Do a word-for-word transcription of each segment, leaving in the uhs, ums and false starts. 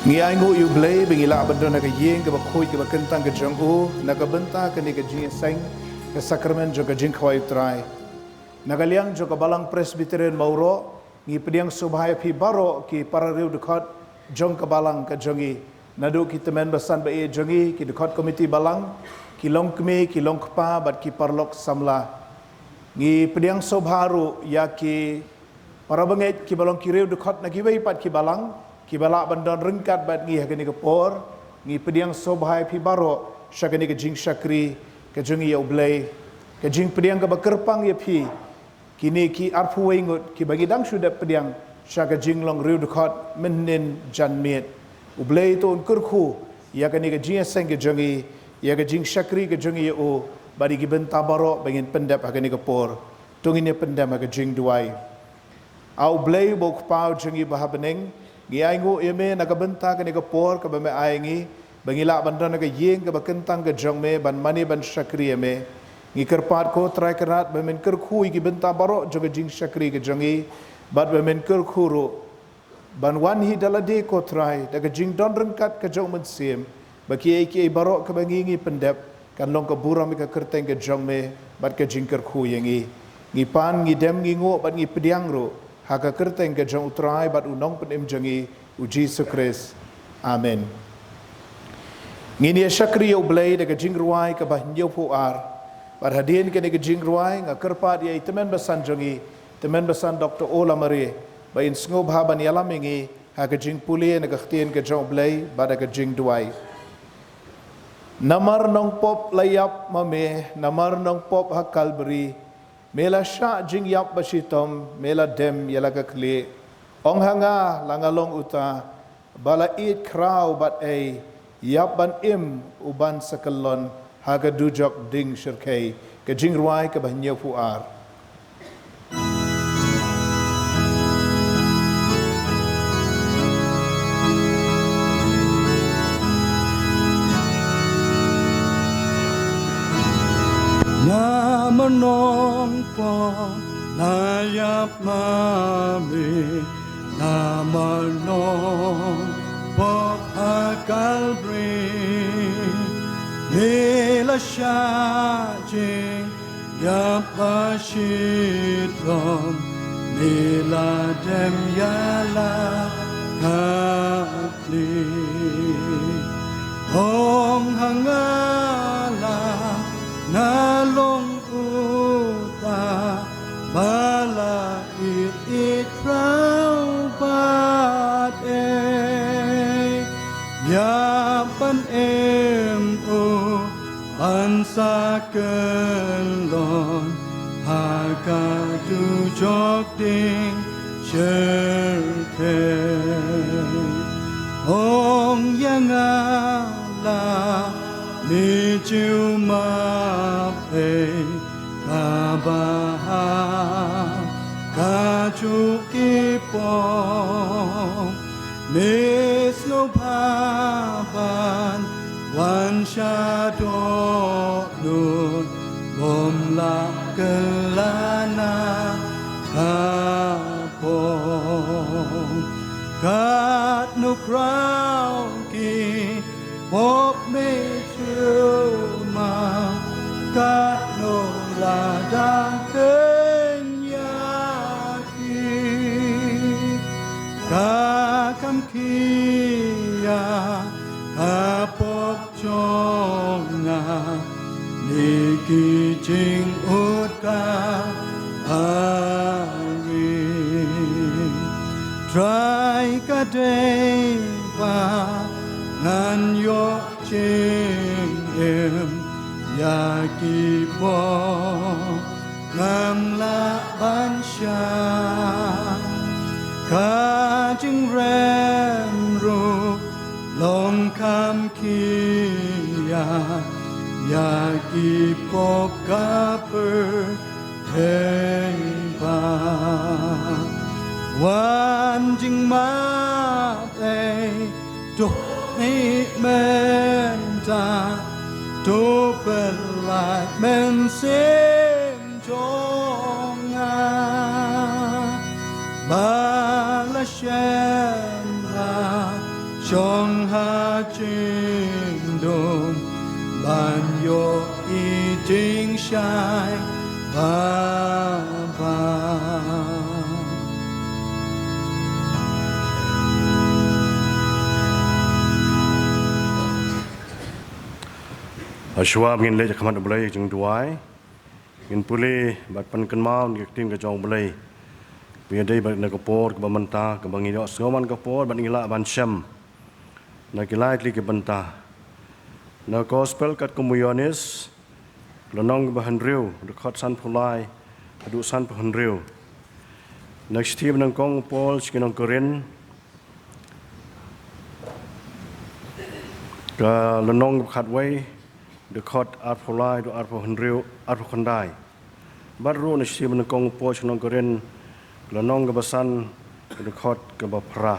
Ngi ainguh ïa U Blei ba ngi lah ban don ha ka ïing kaba khuid kaba kyntang ka jong U, na ka bynta kane ka jingïaseng ka sakramen jong ka jingkhawai U Trai. Na ka liang jong ka Balang Presbyterian Mawroh, ngi pdiang sngewbha ïa phi baroh ki para riewdkhot jong ka balang ka jong ngi, naduh ki tymmen basan ba ïeit jong ngi, ki dkhot komiti balang, ki longkmie, ki longkpa bad ki paralok samla. Ngi pdiang sngewbha ruh ïa ki para bangeit kiba long ki riewdkhot na kiwei pat ki balang, kiba lah ban don ryngkat bad ngi ha kane ka por. Ngi pdiang sngewbha ïa phi baroh sha kane ka jingshakri ka jong ngi ïa U Blei. Ka jingpdiang kaba kyrpang ïa phi, kine ki arphew wei ngut kiba ngi dang shu dep pdiang sha ka jinglong riewdkhot mynhynnin janmiet. U Blei to Un kyrkhu ïa kane ka jingïaseng ka jong ngi, ïa ka jingshakri ka jong ngi ïa U, bad ïa ki bynta baroh ba ngin pyndep ha kane ka por. To ngin ïa pyndem ha ka jingduwai. A U Blei uba U Kpa jong ngi uba ha bneng, ngi ainguh ïa Me na ka bynta kane ka por kaba Me ai ngi, ba ngi lah ban don ha ka ïing kaba kyntang ka jong Me ban mane ban shakri ïa Me. Ngi kyrpad ko Trai Kynrad ba Men kyrkhu ïa ki bynta baroh jong ka jingshakri ka jong ngi, bad ba Men kyrkhu ruh ban wan hi da lade ko Trai, da ka jingdon ryngkat ka jong U Mynsiem, ba kiei kiei baroh kaba ngi ngi pyndep kan long ka burom ïa ka kyrteng ka jong Me bad ka jingkyrkhu ïa ngi. Ngi pan, ngi dem, ngi nguh bad ngi pdiang ruh ha ka kyrteng ka jong U Trai bad U Nongpynim jong ngi, U Jisu Khrist. Amen. Ngin ïa shakri ïa U Blei da ka jingrwai kaba hynñiewphew ar. Bad hadien kane ka jingrwai nga kyrpad ïa i tymmen basan jong ngi, tymmen basan Doktor O. Lamare, ba in sngewbha ban ïalam ïa ngi ha ka jingpule na ka ktien ka jong U Blei bad ha ka jingduwai. Namar Nongpop la ïap ma Me, namar Nongpop ha Kalbari, Me la shah jingïap ba shitom, Me la dem ïa la ka khlieh. Ong ha nga la nga long uta ba la ïeit khraw bad ei, ïap ban im u ban sa kyllon ha ka dujok ding shyrkhei. Ka jingrwai kaba hynñiewphew ar. Namar Nongpop la ïap ma Me, namar Nongpop ha Kalbari, Me la shah jingïap ba shitom, Me la dem ïa la ka khlieh. Ong ha nga la nga long uta ba la ïeit khraw bad ei, ïap ban im u ban sa kyllon ha ka dujok ding shyrkhei. Ong ïa nga la Me jiwmap ei, kaba ha kajuh ki por Me sngewbha ban wan shaduh lut, bym lah kylla na ka por. Katno khraw ki pop Me jiwmap, katno la dang kynja ki. Ka kham khia ka pop jong nga, ne ki jingud ka ari. Trai, ka dei ba ngan ïoh jingim ïa ki pop ngam lah ban shah. Ka jingrem ruh long kham khia ïa ki pop ka pyrthei ba. Wan jingmap ei, to mih mynta, to pyllait mynsiem jong nga. Ba la shem la shong Jingshai baba. Shuwa ba ngin leit ha khmat U Blei jingduwai, ngin pule bad pynkynmaw na ka ktien ka jong U Blei. Ba ïadei bad na ka por kaba mynta, kaba ngi ïohsngew man ka por bad ngi lah ban shem na ki lai tylli ki bynta. Na Gospel katkum u Ïoannis, lynnong kaba hynriew, dkhot sanphew lai haduh sanphew hynriew. Na ka shithi ba nyngkong u Paul sha ki nong Korinth, ka lynnong kaba khatwei, dkhot arphew lai haduh arphew hynriew, arphew khyndai. Bad ruh na shithi ba nyngkong u Paul sha ki nong Korinth, lynnong kaba san, dkhot kaba phra.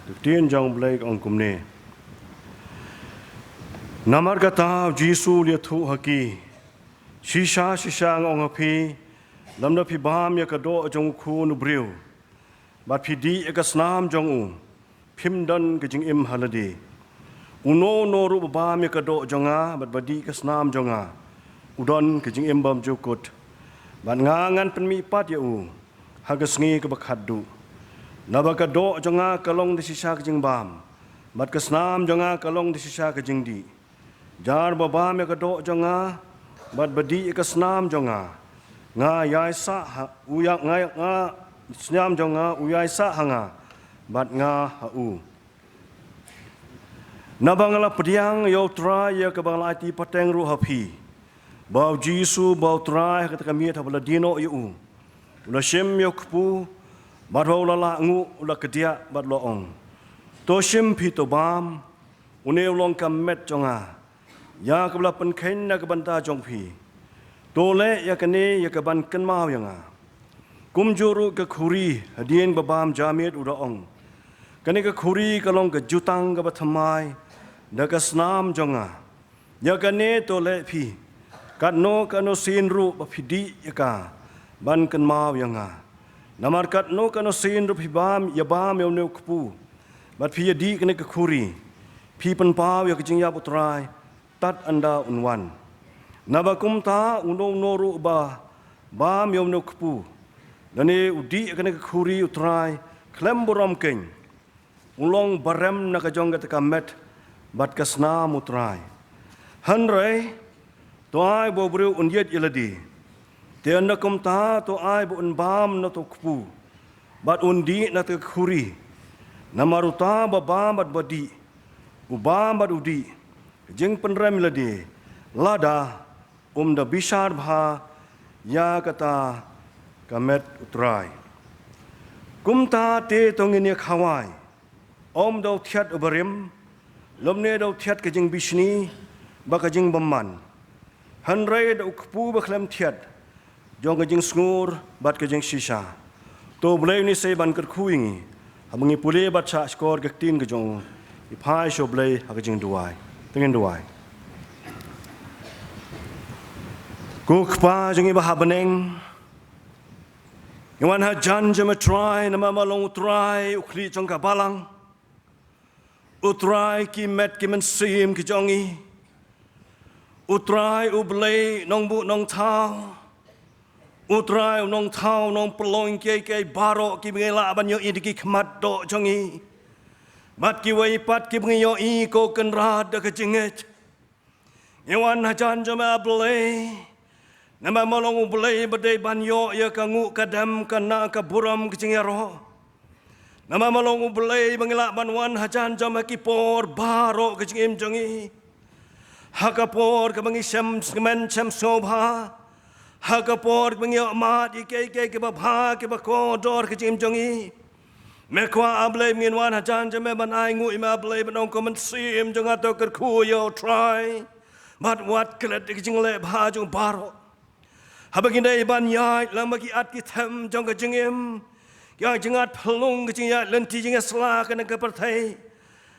Ka ktien jong U Blei ka ong kumne: Namar kata u Jisu u la ïathuh ha ki: Shisha shisha nga ong ha phi, lymda phi bam ïa ka doh jong u Khun u briew bad phi dih ïa ka snam jong u, phim don ka jingim ha lade. Uno uno ruh ba bam ïa ka doh jong nga bad ba dih ka snam jong nga, u don ka jingim bymjukut, bad nga ngan pynmihpat ïa u ha ka sngi kaba khatduh. Naba ka doh jong nga ka long da shisha ka jingbam, bad ka snam jong nga ka long da shisha ka jingdih. Jar ba bam ïa ka doh jong nga bad ba dih ïa ka snam jong nga, nga ïai sah ha u, ïa nga, nga, snam jong nga u ïai sah ha nga bad nga ha u. Naba nga la pdiang ïa U Trai, ïa kaba nga la aiti pateng ruh ha phi, ba u Jisu ba U Trai ha kata ka miet haba la die noh ïa u, u la shim ïa u kpu, bad haba u la lah nguh u la kdiah bad u la ong: To shim phi, to bam, une u long ka met jong nga, ïa kaba la pynkheiñ na ka bynta jong phi. To leh ïa kane ïa ka ban kynmaw ïa nga. Kumjuh ruh ka khuri, hadien ba bam ja miet, u da ong: Kane ka khuri ka long ka jutang kaba thymmai da ka snam jong nga. Ïa kane to leh phi, katno katno sien ruh ba phi dih ïa ka ban kynmaw ïa nga. Namar katno katno sien ruh phi bam, ïa bam ïa une u kpu, bad phi ïa dih kane ka khuri, phi pynpaw ïa ka jingïap U Trai tad ynda un wan. Naba kumta uno uno ruh ba bam ïa une u kpu lane u dih ïa kane ka khuri U Trai khlem burom keiñ, u long barem na ka jong kata ka met bad ka snam U Trai. Hynrei to ai ba u briew un ïeit ïa lade. Te ynda kumta to ai ba un bam na uta u kpu bad un dih na kata ka khuri. Namar uta ba bam bad ba dih, u bam bad u dih, ka jingpynrem ïa lade, lada um da bishar bha ïa kata ka met U Trai. Kumta te to ngin ïa khawai, ym da u thiat uba rim, lymne da u thiat ka jingbishni bad ka jingbymman, hynrei da u kpu bakhlem thiat jong ka jingsngur bad ka jingshisha. To U Blei un isynei ban kyrkhu ïa ngi haba ngi pule bad shahshkor ka ktien ka jong u. Ngi phai sha U Blei ha ka jingduwai. To ngin duwai. Ko Kpa jong ngi ba ha bneng, ngi wan hajan jong me Trai, namar me long U Trai u khlieh jong ka balang. U Trai ki met ki mynsiem ki jong ngi. U Trai U Blei nongbuh nongthaw. U Trai u nongthaw nongpynlong kiei kiei baroh kiba ngi lah ban ïohi da ki khmat doh jong ngi bad kiwei pat kiba ngi ïohi, ko Kynrad, da ka jingngeit. Ngi wan hajan jong me ah Blei, namar me long U Blei ba dei ban ïoh ïa ka nguh ka dem, ka nah ka burom, ka jingïaroh. Namar me long U Blei ba ngi lah ban wan hajan jong me ha ki por baroh ka jingim jong ngi. Ha ka por kaba ngi shem sngewmen shem sngewbha, ha ka por kaba ngi ïohmad ïa kiei kiei kiba bha kiba kordor ha ka jingim jong ngi. Me kwah ah Blei ba ngin wan hajan jong me ban ai nguh ïa me ah Blei, ban ong, ko Mynsiem jong nga, to kyrkhu ïa U Trai bad wat klet ïa ka jingleh bha jong baroh. Haba ngi dei ban ïaid lang bad ki at ki them jong ka jingim, ki jingïaid phyllung, ka jingïaid lynti jingïaid sla kane ka pyrthei,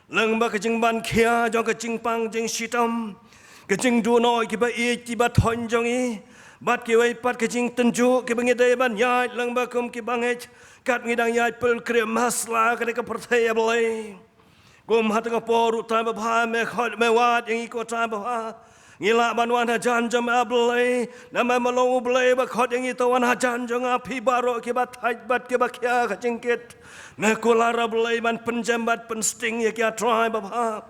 lang bad ka jingban khia jong ka jingpang jingshitom, ka jingduh noh kiba ïeit kiba thoiñ jong ngi, bad kiwei pat ka jingtynjuh kiba ngi dei ban ïaid lang bad kum kiba ngeit, kat ngi dang ïaid pyllun khreh ha sla kane ka pyrthei ah Blei. Kum ha kata ka por ruh Trai babha, me khot me wad ïa ngi ko Trai babha. Ngi lah ban wan hajan jong me, A Blei, namar me long U Blei ba khot ïa ngi to wan hajan jong nga, phi baroh kiba thait bad kiba khia ka jingkit. Me kular, A Blei, ban pynjem bad pynsting ïa ki, A Trai babha.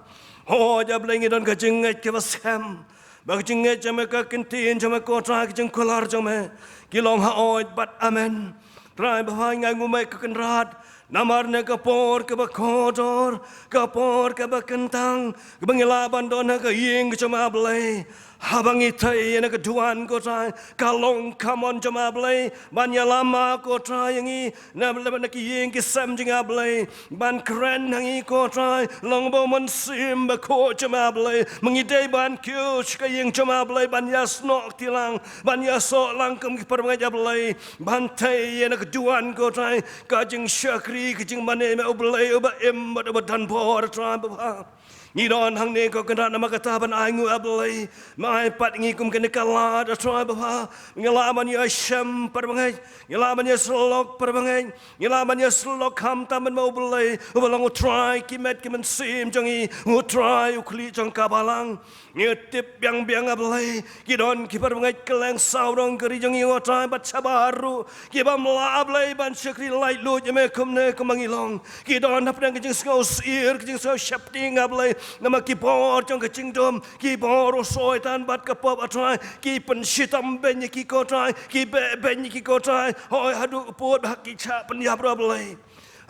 Hooid, A Blei, ngi don ka jingngeit kiba skhem ba ka jingngeit jong me, ka ktien jong me, ko Trai, ka jingkular jong me, ki long haoid bad amen. Trai babha, ngi ainguh, me ko Kynrad, namar na ka por kaba kordor, ka por kaba kyntang, kaba ngi lah ban don ha ka ïing ka jong me, A Blei, haba ngi thei ïa na ka duwan, ko Trai, ka long ka mon jong me, A Blei, ban ïalam, ko Trai, ïa ngi na, na ki ïing ki sem jong ngi, A Blei, ban kren ha ngi, ko Trai, long ba U Mynsiem Bakhuid jong me, A Blei, ma ngi dei ban kiew sha ka ïing jong me, A Blei, ban ïasnoh kti lang, ban ïasoh lang kum ki parabangeit, A Blei, ban thei ïa na ka duwan, ko Trai, ka jingshakri, ka jingmane me, U Blei uba im bad uba don bor, Trai babha. Ngi don hangne, ko Kynrad, namar kata ban ainguh, A Blei, me ai pat ngi kum kane ka lad, A Trai babha. Ngi lah ban ïashem parabangeit, ngi lah ban ïasyllok parabangeit, ngi lah ban ïasyllok khamtam bad me, U Blei uba long U Trai ki met ki mynsiem jong ngi, U Trai u khlieh jong ka balang. Ngi tip biang biang, A Blei, ki don ki parabangeit kylleng sawdong ka ri jong ngi, ko Trai, bad shabar ruh, ki bym lah, A Blei, ban shakri laitluid ïa me kumne kumba ngi long. Ki don hapdeng ka jingsngew syier, ka jingsngew sheptieng, A Blei, namar ki bor jong ka jingdum, ki bor u Soitan bad ka pop, A Trai, ki pynshitom beiñ ïa ki, ko Trai, ki beh beiñ ïa ki, ko Trai, hooid, haduh pud ba ki shah pynïap ruh, A Blei.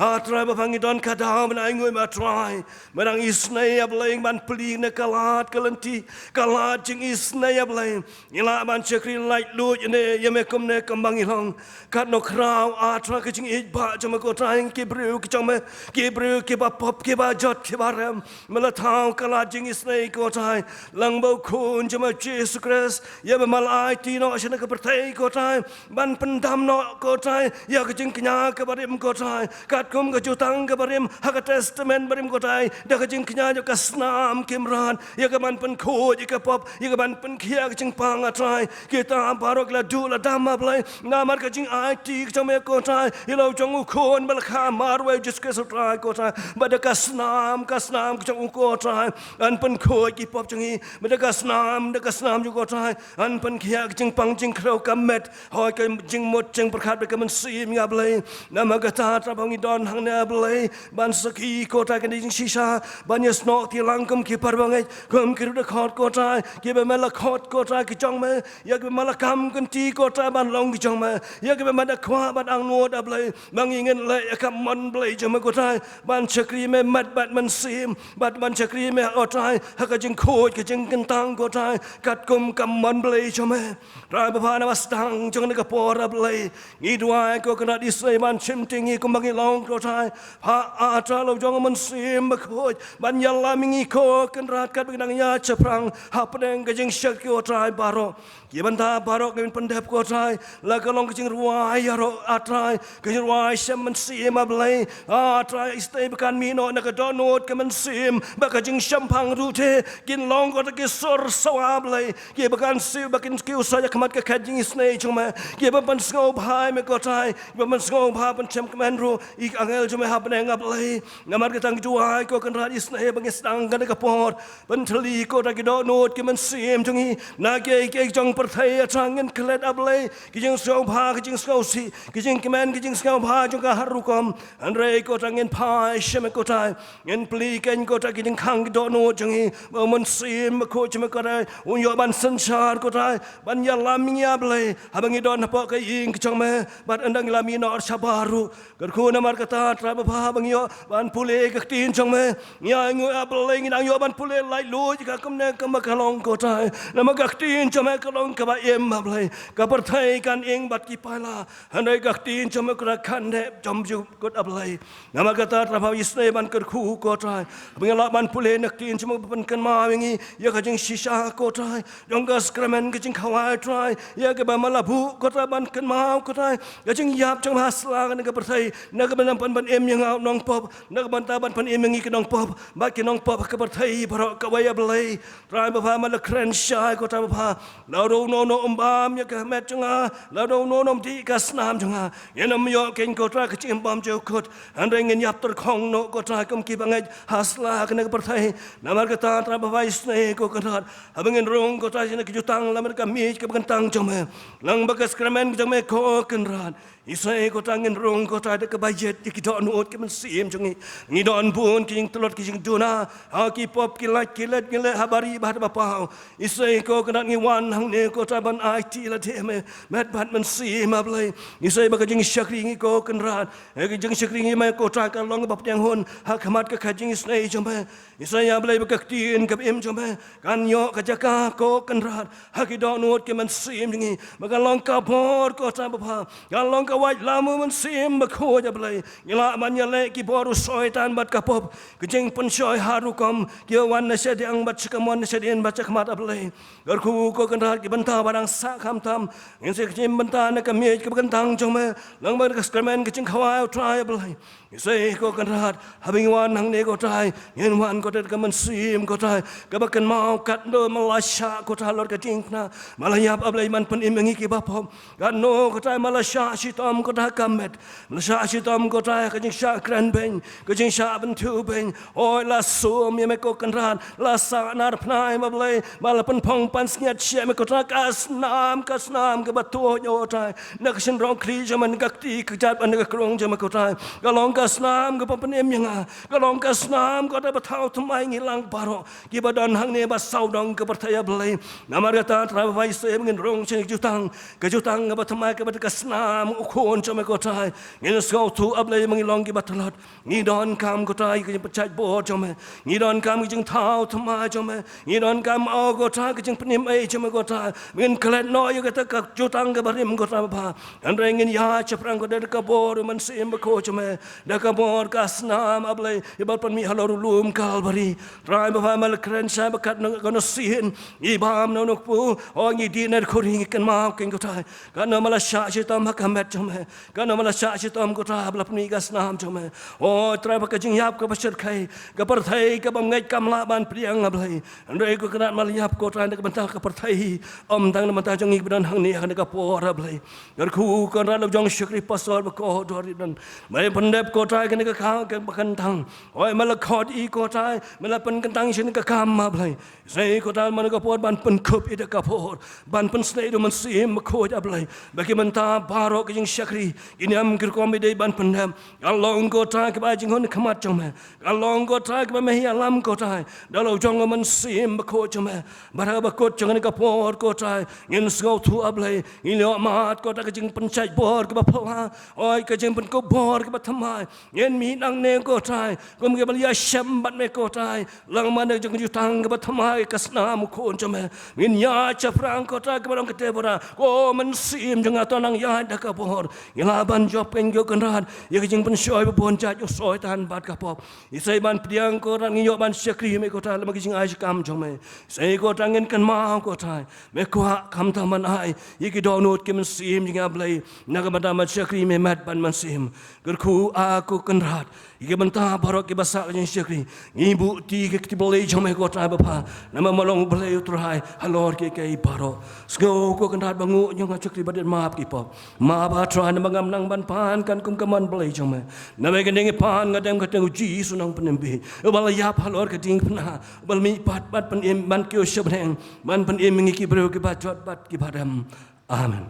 A Trai babha, ngi don ka daw ban ainguh, A Trai, ban isynei, A Blei, ban plie na ka lad ka lynti, ka lad jingisynei, A Blei. Ngi lah ban shakri laitluid ïa me kumne kumba ngi long. Katno khraw, A Trai, ka jingïeit ba jong me, ko Trai, ki briew ki jong me, ki briew kiba pop, kiba jot, kiba rem, me la thaw ka lad jingisynei, ko Trai, lang ba U Khun jong me, Jisu Khrist, ïa ba me la aiti noh sha kane ka pyrthei, ko Trai, ban pyndam noh, ko Trai, ïa ka jingkñia kaba rim, ko Trai, katkum ka Jutang kaba Rim ha ka Testament Barim, ko Trai, da ka jingkñia jong ka snam ki mrad, ïa ka ban pynkhuid ïa ka pop, ïa ka ban pynkhiah ka jingpang, A Trai. Kita baroh ki la duh la dam, A Blei, namar ka jingaiti ka jong me, ko Trai, ïa la u jong U Khun ba la kha marwei, Jisu Khrist, U Trai, ko Trai, bad da ka snam, ka snam ka jong u, ko Trai, yn pynkhuid ki pop jong ngi, bad da ka snam, da ka snam jong u, ko Trai, yn pynkhiah ka jingpang jingkhrew, ka met, hooid, ka jingmut jingpyrkhat bad ka mynsiem, A Blei. Namar kata, Trai, ba ngi don hangne, A Blei, ban sakhi, ko Trai, kane ka jingshisha, ban ïasnoh kti lang kum ki parabangeit, kum ki riewdkhot, ko Trai, kiba me la khot, ko Trai, ki jong me, ïa kiba me la kam kynti, ko Trai, ban long ki jong me, ïa kiba me da kwah ban angnud, A Blei, ba ngi ngin leh ïa ka mon Blei jong me, ko Trai, ban shakri me met bad mynsiem, bad ban shakri me, ko Trai, ha ka jingkhuid ka jingkyntang, ko Trai, katkum ka mon Blei jong me. Trai babha, na ba sdang jong kane ka por, A Blei, ngi duwai, ko Kynrad, isynei ban shim tieng ïa ngi kumba ngi long, ko Trai. Pha, A Trai, la u jong U Mynsiem Bakhuid ban ïalam ïa ngi, ko Kynrad, katba ngi dang ïaid shaphrang hapdeng ka jingshakri, ko Trai, baroh. Ki bynta baroh ngin pyndep, ko Trai, la ka long ka jingrwai ïaroh, A Trai, ka jingrwai shem mynsiem, A Blei. A Trai, isynei ba kan mih noh na ka dohnud ka mynsiem, ba ka jingshemphang ruh te kin long, ko Trai, ki sur sawa, A Blei, kiba kan siew, ba kin kiew sha khmat ka khet jingisynei jong me, kiba pynsngewbha ïa me, ko Trai, kiba pynsngewbha, pynshem kmen ruh ïa ki angel jong me ha bneng, A Blei. Namar kata ngi duwai, ko Kynrad, isynei ba ngi sdang kane ka por ban thylli, ko Trai, ki dohnud ki mynsiem jong ngi na kiei kiei ki jong pyrthei, A Trai, ngin klet, A Blei, ki jingsngewbha, ki jingsngewsih, ki jingkmen, ki jingsngewbha jong ka har rukom. Hynrei, ko Trai, ngin phai sha me, ko Trai, ngin plie keiñ, ko Trai, ki jingkhang ki dohnud jong ngi, ba U Mynsiem Bakhuid jong me, ko Trai, un ïoh ban synshar, ko Trai, ban ïalam ïa ngi, A Blei, haba ngi don hapoh ka ïing ka jong me, bad ynda ngi la mih noh shabar ruh. Kyrkhu namar kata, Trai babha, ba ngi ïoh ban pule ka ktien jong me. Ngi ainguh, A Blei, ngi dang ïoh ban pule laitluid ïa ka kumne kumba ka long, ko Trai, namar ka ktien jong me ka long kaba im, A Blei. Ka pyrthei kan ing bad ki paila, hynrei ka ktien jong me, ko Trai, kan neh jemjukut, A Blei. Namar kata, Trai babha, isynei ban kyrkhu, ko Trai, ba ngi lah ban pule na ka ktien jong me, ba pynkynmaw ïa ngi ïa ka jingshisha, ko Trai, jong ka sakramen ka jingkhawai, Trai, ïa kaba me la buh, ko Trai, ban kynmaw, ko Trai, ka jingïap jong me ha sla kane ka pyrthei, na kaba Ban ban im ïa nga u nongpop, na ka bynta ban pynim ïa ngi ki nongpop, bad ki nongpop ha ka pyrthei baroh kawei, A Blei. Trai bapha, ma la kren shai ko Trai bapha, la ruh uno uno um bam ïa ka met jong nga, la ruh uno uno um dih ka snam jong nga. Ngin ym ïoh keiñ ko Trai ka jingim bymjukut. Hynrei ngin ïap tyrkhong noh ko Trai kum ki bangeit ha sla kane ka pyrthei. Namar kata Trai bapha isynei ko Kynrad, haba ngin rung ko Trai sha kane ka jutang lem bad ka miej kaba kyntang jong me, lang bad ka sakramen jong me ko Kynrad, isynei ko Trai ngin rung ko Trai da kaba ïeit ïa ki dohnud ki mynsiem jong ngi. Ngi don bun ki jingtlot ki jingduna ha ki pop ki lait ki lait ngi leh ha bari bad ha bapaw. Isynei ko Kynrad ngi wan hangne ko Trai ban aiti lade ha me met bad mynsiem, A Blei. Isynei ba ka jingshakri ngi ko Kynrad, eh, ka jingshakri ngi me ko Trai kan long kaba pdiang hun ha khmat ka khet jingisynei jong me. Isynei A Blei ba ka ktien kaba im jong me kan ïoh ka jaka ko Kynrad ha ki dohnud ki mynsiem jong ngi, ba kan long ka bor ko Trai bapha, kan long ka waitlam u Mynsiem Bakhuid, A Blei. Ngi lah ban ïaleh ki bor u Soitan bad ka pop, ka jingpynshoi ha rukom, ki wan na shading bad sha kamon, na shadien bad sha khmat, A Blei. Kyrkhu ko Kynrad ki bynta ba dang sah khamtam, ngin sa ka jingbynta na ka miej kaba kyntang jong me, lang bad ka sakramen ka jingkhawai u Trai, A Blei. Isynei ko Kynrad, haba ngi wan hangne ko Trai, ngin wan ko Trai da ka mynsiem ko Trai kaba kynmaw, katno ma la shah ko Trai halor ka jingkna, ma la ïap, A Blei, ban pynim ïa ngi kiba pop. Katno ko Trai ma la shah shitom ko Trai ha ka met, ma la shah shitom ko Trai ha ka jingshah kren beiñ, ka jingshah bynthiew beiñ. Hooid, la sum ïa me ko Kynrad, la sah nar pnai, A Blei, ba la pynphong pansngiat sha me ko Trai ka snam, ka snam kaba tuid ko Trai, na ka shynrong khlieh jong me, na ka kti ka kjat bad na ka krung jong me ko Trai. Ka long ka snam kaba pynim ïa nga, ka long ka snam ko Trai ba thaw thymmai ngi lang baroh kiba don hangne ba sawdong ka pyrthei, A Blei. Namar kata Trai bapha isynei ba ngin rung sha ka jutang, ka jutang kaba thymmai kaba dei ka snam u Khun jong me ko Trai. Ngin sngewthuh, A Blei, ba ngi long kiba tlot. Ngi donkam ko Trai ka jingpynshait bor jong me. Ngi donkam ka jingthaw thymmai jong me. Ngi donkam, o ko Trai, ka jingpynim ei jong me ko Trai. Ngin klet noh ïa kata ka jutang kaba rim ko Trai bapha. Hynrei ngin ïaid shaphrang ko Trai da ka bor u Mynsiem Bakhuid jong me, da ka bor ka snam, A Blei, ïa ban pynmih halor u lum Kalbari. Trai bapha, ma la kren shai ba katno katno sien ngi bam na u nongpop, o ngi dih na ka khuri, ngi kynmaw keiñ ko Trai katno ma la shah shitom ha ka met jong me, katno ma la shah shitom ko Trai ba la pynmih ka snam jong me. O Trai, ba ka jingïap kaba shyrkhei, ka pyrthei kaba ngeit kam lah ban pdiang, A Blei. Hynrei ko Kynrad, ma la ïap ko Trai na ka bynta ka pyrthei, ym tang na ka bynta jong ngi ba don hangne ha kane ka por, A Blei. Kyrkhu ko Kynrad, la jong shakri pastor ba kordor ïa don, ba la pyndep ko Trai kane ka kam kaba kyntang. Hooid, ma la khot ïa ko Trai, ma la pynkyntang sha kane ka kam, A Blei. Isynei ko Trai man ka por ban pynkup ïa da ka por, ban pynsnei da u Mynsiem Bakhuid, A Blei, ba ki bynta baroh ka jingshakri, ki niam ki rukom ba dei ban pyndep, kan long ko Trai kiba ai jinghun ha khmat jong me, kan long ko Trai kiba me ïalam ko Trai da la jong u Mynsiem Bakhuid jong me. Bad ha kaba kut jong kane ka por ko Trai, ngin sngewthuh, A Blei, ngin ïohmad ko Trai ka jingpynshait bor kaba phylla, hooid, ka jingpynkup bor kaba thymmai. Ngin mih nangne ko Trai kum kiba la ïashem bad me ko Trai, lang man da ka jingjutang kaba thymmai ka snam u Khun jong me. Ngin ïaid shaphrang ko Trai kaba long ka Deborah, ko Mynsiem jong nga, to nang ïaid da ka bor. Ngi lah ban jop keiñ ko Kynrad ïa ka jingpynshoi ba bun jait u Soitan bad ka pop. Isynei ban pdiang ko Trai, ngi ïoh ban shakri me ko Trai lem bad ka jingai shi kam jong me. Isynei ko Trai, ngin kynmaw ko Trai, me kwah khamtam ban ai ïa ki dohnud ki mynsiem jong ngi, A Blei, na ka bynta ban shakri me met bad mynsiem. Kyrkhu ko Kynrad ïa ki bynta baroh kiba sah ka jingshakri. Ngi buh ti ha ka kti blei jong me ko Trai bapha, namar me long Blei u Trai halor kiei kiei baroh. Sngew ko Kynrad ba nguh ïa nga shakri bad map ki pop. Map, A Trai, namar ngam nang ban pan kan kum ka mon Blei jong me. Namar kane ngi pan nga dem ka kyrteng u Jisu u nongpynim bieit, uba la ïap halor ka diengphna, uba la mihpat bad pynim ban kiew sha bneng, ban pynim ïa ngi ki briew kiba jot bad kiba dem. Amen.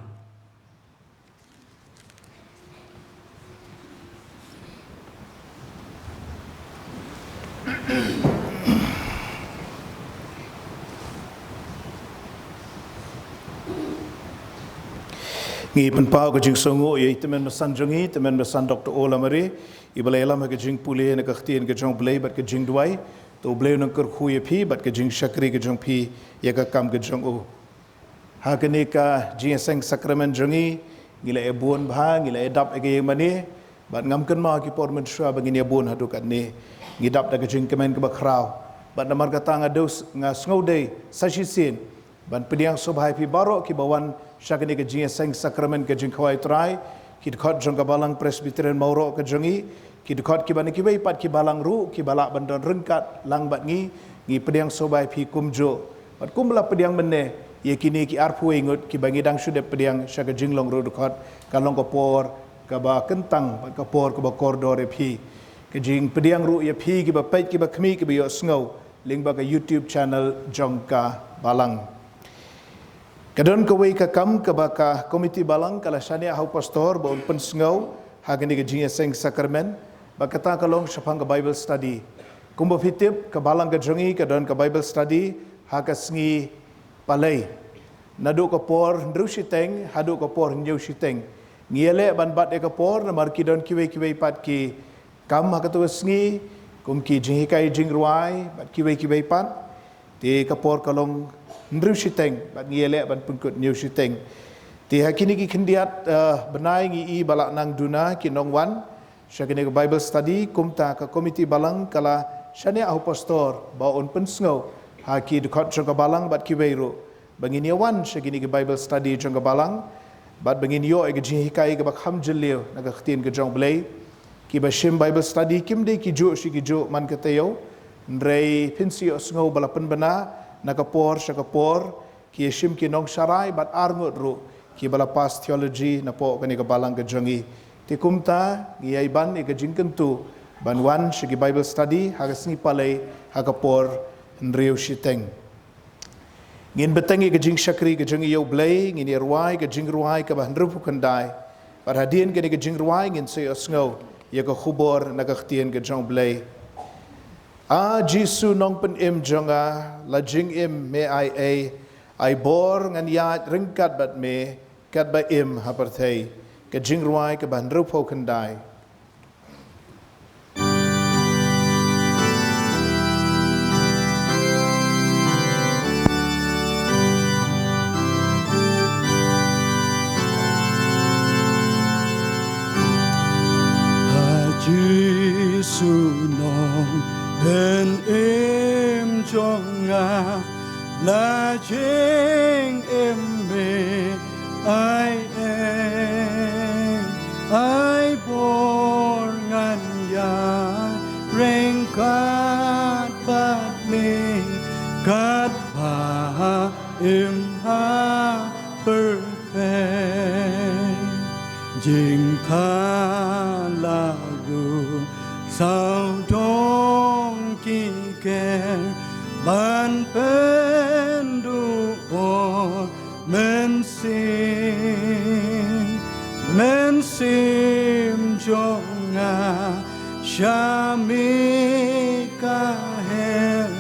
Ngi pynpaw ka jingsngewnguh ïa i tymmen basan jong ngi, tymmen basan Doctor O. Lamare, iba la ïalam ha ka jingpule na ka ktien ka jong U Blei bad ka jingduwai. To U Blei un nang kyrkhu ïa phi bad ka jingshakri ka jong phi ïa ka kam ka jong u. Ha kane ka jingïaseng sakramen jong ngi, ngi la ïa bun bha, ngi la ïa dap ïa ka ïingmane, bad ngam kynmaw ki por mynshuwa ba ngin ïa bun haduh katne. Ngi dap da ka jingkmen kaba khraw. Bad namar kata nga dei, nga sngewdei sa shisien ban pdiang sngewbha ïa phi baroh kiba wan sha kane ka jingïaseng sakramen ka jingkhawai Trai, ki dkhot jong ka Balang Presbyterian Mawroh ka jong ngi, ki dkhot kiba na kiwei pat ki balang ruh kiba lah ban don ryngkat lang bad ngi, ngi pdiang sngewbha ïa phi kumjuh. Bad kumba la pdiang mynne ïa kine ki arphew ngut kiba ngi dang shu dep pdiang sha ka jinglong ruh dkhot, ka long ka por kaba kyntang bad ka por kaba kordor ïa phi. Ka jingpdiang ruh ïa phi kiba peit, kiba khmih, kiba ïohsngew lyngba ka YouTube channel jong ka Balang. Ka don kawei ka kam kaba ka Komiti Balang ka la shaniah ha u pastor ba un pynsngew ha kane ka jingïaseng sakramen, bad kata ka long shaphang ka Bible study. Kumba phi tip, ka Balang ka jong ngi ka don ka Bible study ha ka sngi Palei, naduh ka por hynriew shiteng haduh ka por hynñiew shiteng. Ngi ïaleh ban bat ïa ka por namar ki don kiwei kiwei pat ki kam ha kato ka sngi, kum ki jinghikai jingrwai bad kiwei kiwei pat. Te ka por ka long hynriew shiteng bad ngi ïaleh ban pynkut hynñiew shiteng. Te ha kine ki khyndiat, eh, bnai ngi i ba la nang duna ki nongwan sha kane ka Bible study, kumta ka Komiti Balang ka la shaniah ha u pastor ba un pynsngew ha ki dkhot jong ka Balang bad kiwei ruh ba ngin ïa wan sha kine ki Bible study jong ka Balang, bad ba ngin ïoh ïa ka jinghikai kaba kham jylliew na ka Ktien ka jong U Blei. Kiba shim Bible study kim dei kijuh shi kijuh man ka taïew, hynrei phin sa ïohsngew ba la pynbna na ka por sha ka por, ki ïa shim ki nongsharai bad arngut ruh kiba la pass theology napoh kane ka Balang ka jong ngi. Te kumta ngi ïai ban ïa ka jingkyntu ban wan sha ki Bible study ha ka sngi Palei ha ka por hynriew shiteng. Ngin bteng ïa ka jingshakri ka jong ngi ïa U Blei, ngin ïa rwai ka jingrwai kaba hynriewphew khyndai. Bad hadien kane ka jingrwai ngin sa ïohsngew ïa ka khubor na ka Ktien ka jong U Blei. A Jisu Nongpynim jong nga, la jingim me ai ei, ai bor ngan ïaid ryngkat bad me katba im ha pyrthei. Ka jingrwai kaba hynriewphew khyndai. A Jisu Nongpynim jong nga, la jingim me ai ei, ai bor ngan ïaid ryngkat bad me katba im ha pyrthei. Jingthala ruh sawdong ki ker ban pynduh bor mynsiem. Mynsiem jong nga sha me ka her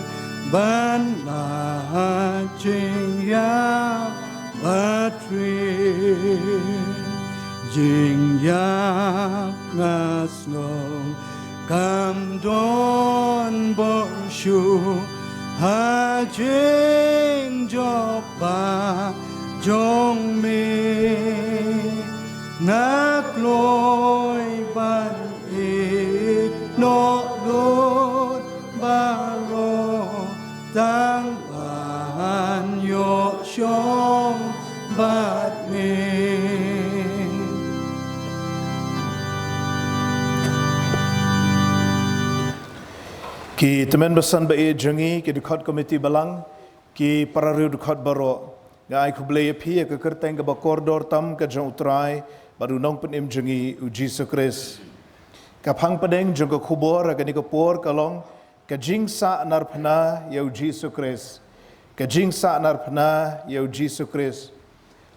ban lait jingïap bad rit. Jingïap nga sngew kam don bor shuh ha jingjop ba jong me. Nga kloi ban ïehnoh lut baroh tang ban ïoh shong bad me. Ki tymmen basan ba ïeit jong ngi, ki dkhot komiti balang, ki para riewdkhot baroh, nga ai khublei ïa phi ïa ka kyrteng kaba kordor tam ka jong U Trai bad U Nongpynim jong ngi U Jisu Khrist. Ka phang pdeng jong ka khubor ha kane ka por ka long, ka jingsah narphna ïa U Jisu Khrist. Ka jingsah narphna ïa U Jisu Khrist.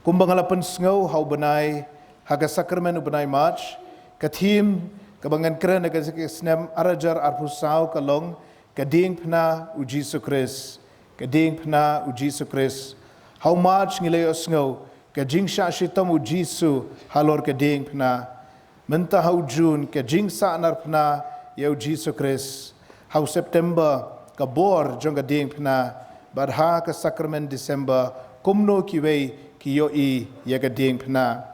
Kumba nga la pynsngew ha u bnai, ha ka sakramen u bnai March, ka theme kaba ngan kren ha ka snem ar hajar arphew saw ka long, ka diengphna U Jisu Khrist. Ka diengphna U Jisu Khrist. Ha u March ngi la ïohsngew ka jingshah shitom U Jisu halor ka diengphna. Mynta ha u June ka jingsah narphna ïa U Jisu Khrist. Ha u September ka bor jong ka diengphna. Bad ha ka sakramen December kumno kiwei ki ïohi ïa ka diengphna.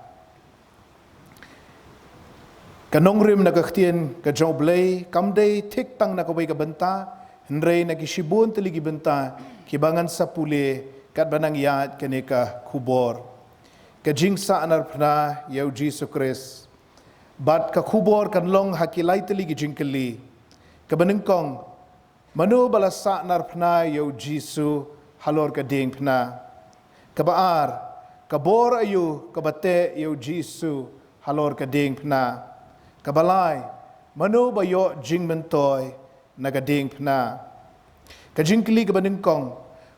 Ka nongrim na ka ktien ka jong U Blei kam dei thik tang na kawei ka bynta, hynrei na ki shibun tylli ki bynta kiba ngan sa pule katba nang ïaid kane ka khubor. Ka jingsahnarphna ïa u Jisu Khrist. Bad ka khubor kan long ha ki lai tylli ki jingkylli. Kaba nyngkong, mano ba la sahnarphna ïa u Jisu halor ka diengphna? Kaba ar, ka bor aïu kaba teh ïa u Jisu halor ka diengphna? Kaba lai, mano ba ïoh jingmyntoi na ka diengphna? Ka jingkylli kaba nyngkong,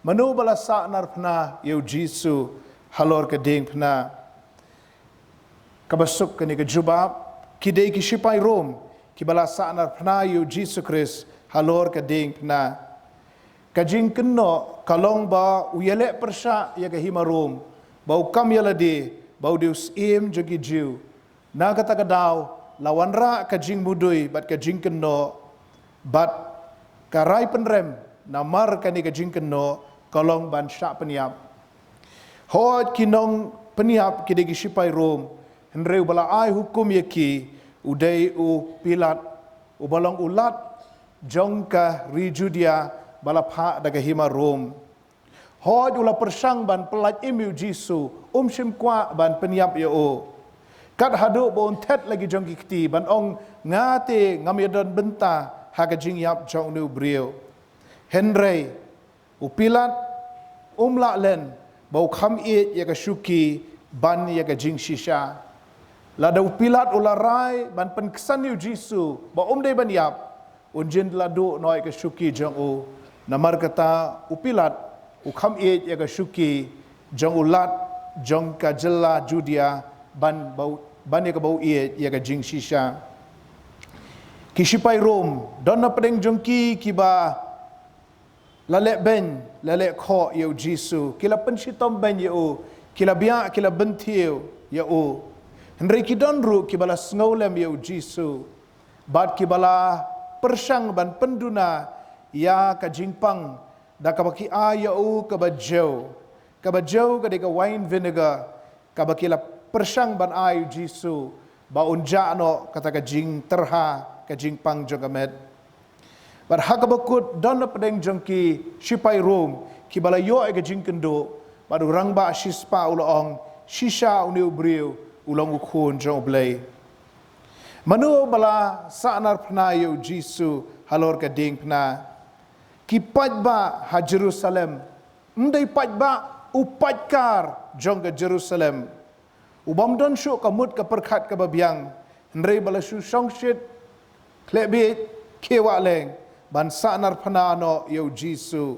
mano ba la sahnarphna ïa u Jisu halor ka diengphna? Kaba suk kane ka jubab, ki dei ki shipai Rom kiba la sahnarphna ïa u Jisu Khrist halor ka diengphna. Ka jingkynnoh ka long ba u ïaleh pyrshah ïa ka hima Rom, ba u kam ïa lade ba u dei u syiem jong ki Jiw. Na kata ka daw la wanrah ka jingmudui bad ka jingkynnoh, bad ka rai pynrem namar kane ka jingkynnoh ka long ban shah pynïap. Hooid, ki nongpynïap ki dei ki shipai Rom, hynrei uba la ai hukum ïa ki u dei u Pilat, uba long u lat jong ka ri Judia, ba la phah da ka hima Rom. Hooid, u la pyrshang ban pyllait im ïa u Jisu, um shym kwah ban pynïap ïa u. Kat haduh ba un thet la ki jong ki kti ban ong, nga te ngam ïadon bynta ha ka jingïap jong une u briew. Hynrei u Pilat um lah len ba u kham ïeit ïa ka shuki ban ïa ka jingshisha. Lada u Pilat u la rai ban pynksan ïa u Jisu ba um dei ban ïap, un jin la duh noh ïa ka shuki jong u. Namar kata u Pilat u kham ïeit ïa ka shuki jong u lat jong ka jylla Judia ban ba u, ban ïa kaba u ïeit ïa ka jingshisha. Ki shipai Rom, don na pdeng jong ki kiba la leh beiñ, la leh khoh ïa u Jisu, ki la pynshitom beiñ ïa u, ki la biah, ki la bynthiew ïa u. Hynrei ki don ruh kiba la sngewlem ïa u Jisu, bad kiba la pyrshang ban pynduna ïa ka jingpang da kaba ki ai ïa u kaba jew. Kaba jew ka dei ka wine vinegar, kaba ki la pyrshang ban ai u Jisu ba un jah noh kata ka jingtyrha, ka jingpang jong ka met. Bad ha kaba kut don na pdeng jong ki shipai Rom kiba la ïoh ïa ka jingkynduh, bad u rangbah shispah u la ong, shisha une u briew u long u khun jong U Blei. Mano ba la sahnarphna ïa u Jisu halor ka diengphna? Ki paidbah ha Jerusalem. Ym dei paidbah, u paidkar jong ka Jerusalem, u bym don shuh ka mut ka pyrkhat kaba biang, hynrei ba la shu shongshit, khleh bieit, khie wah leng ban sahnarphna noh ïa u Jisu.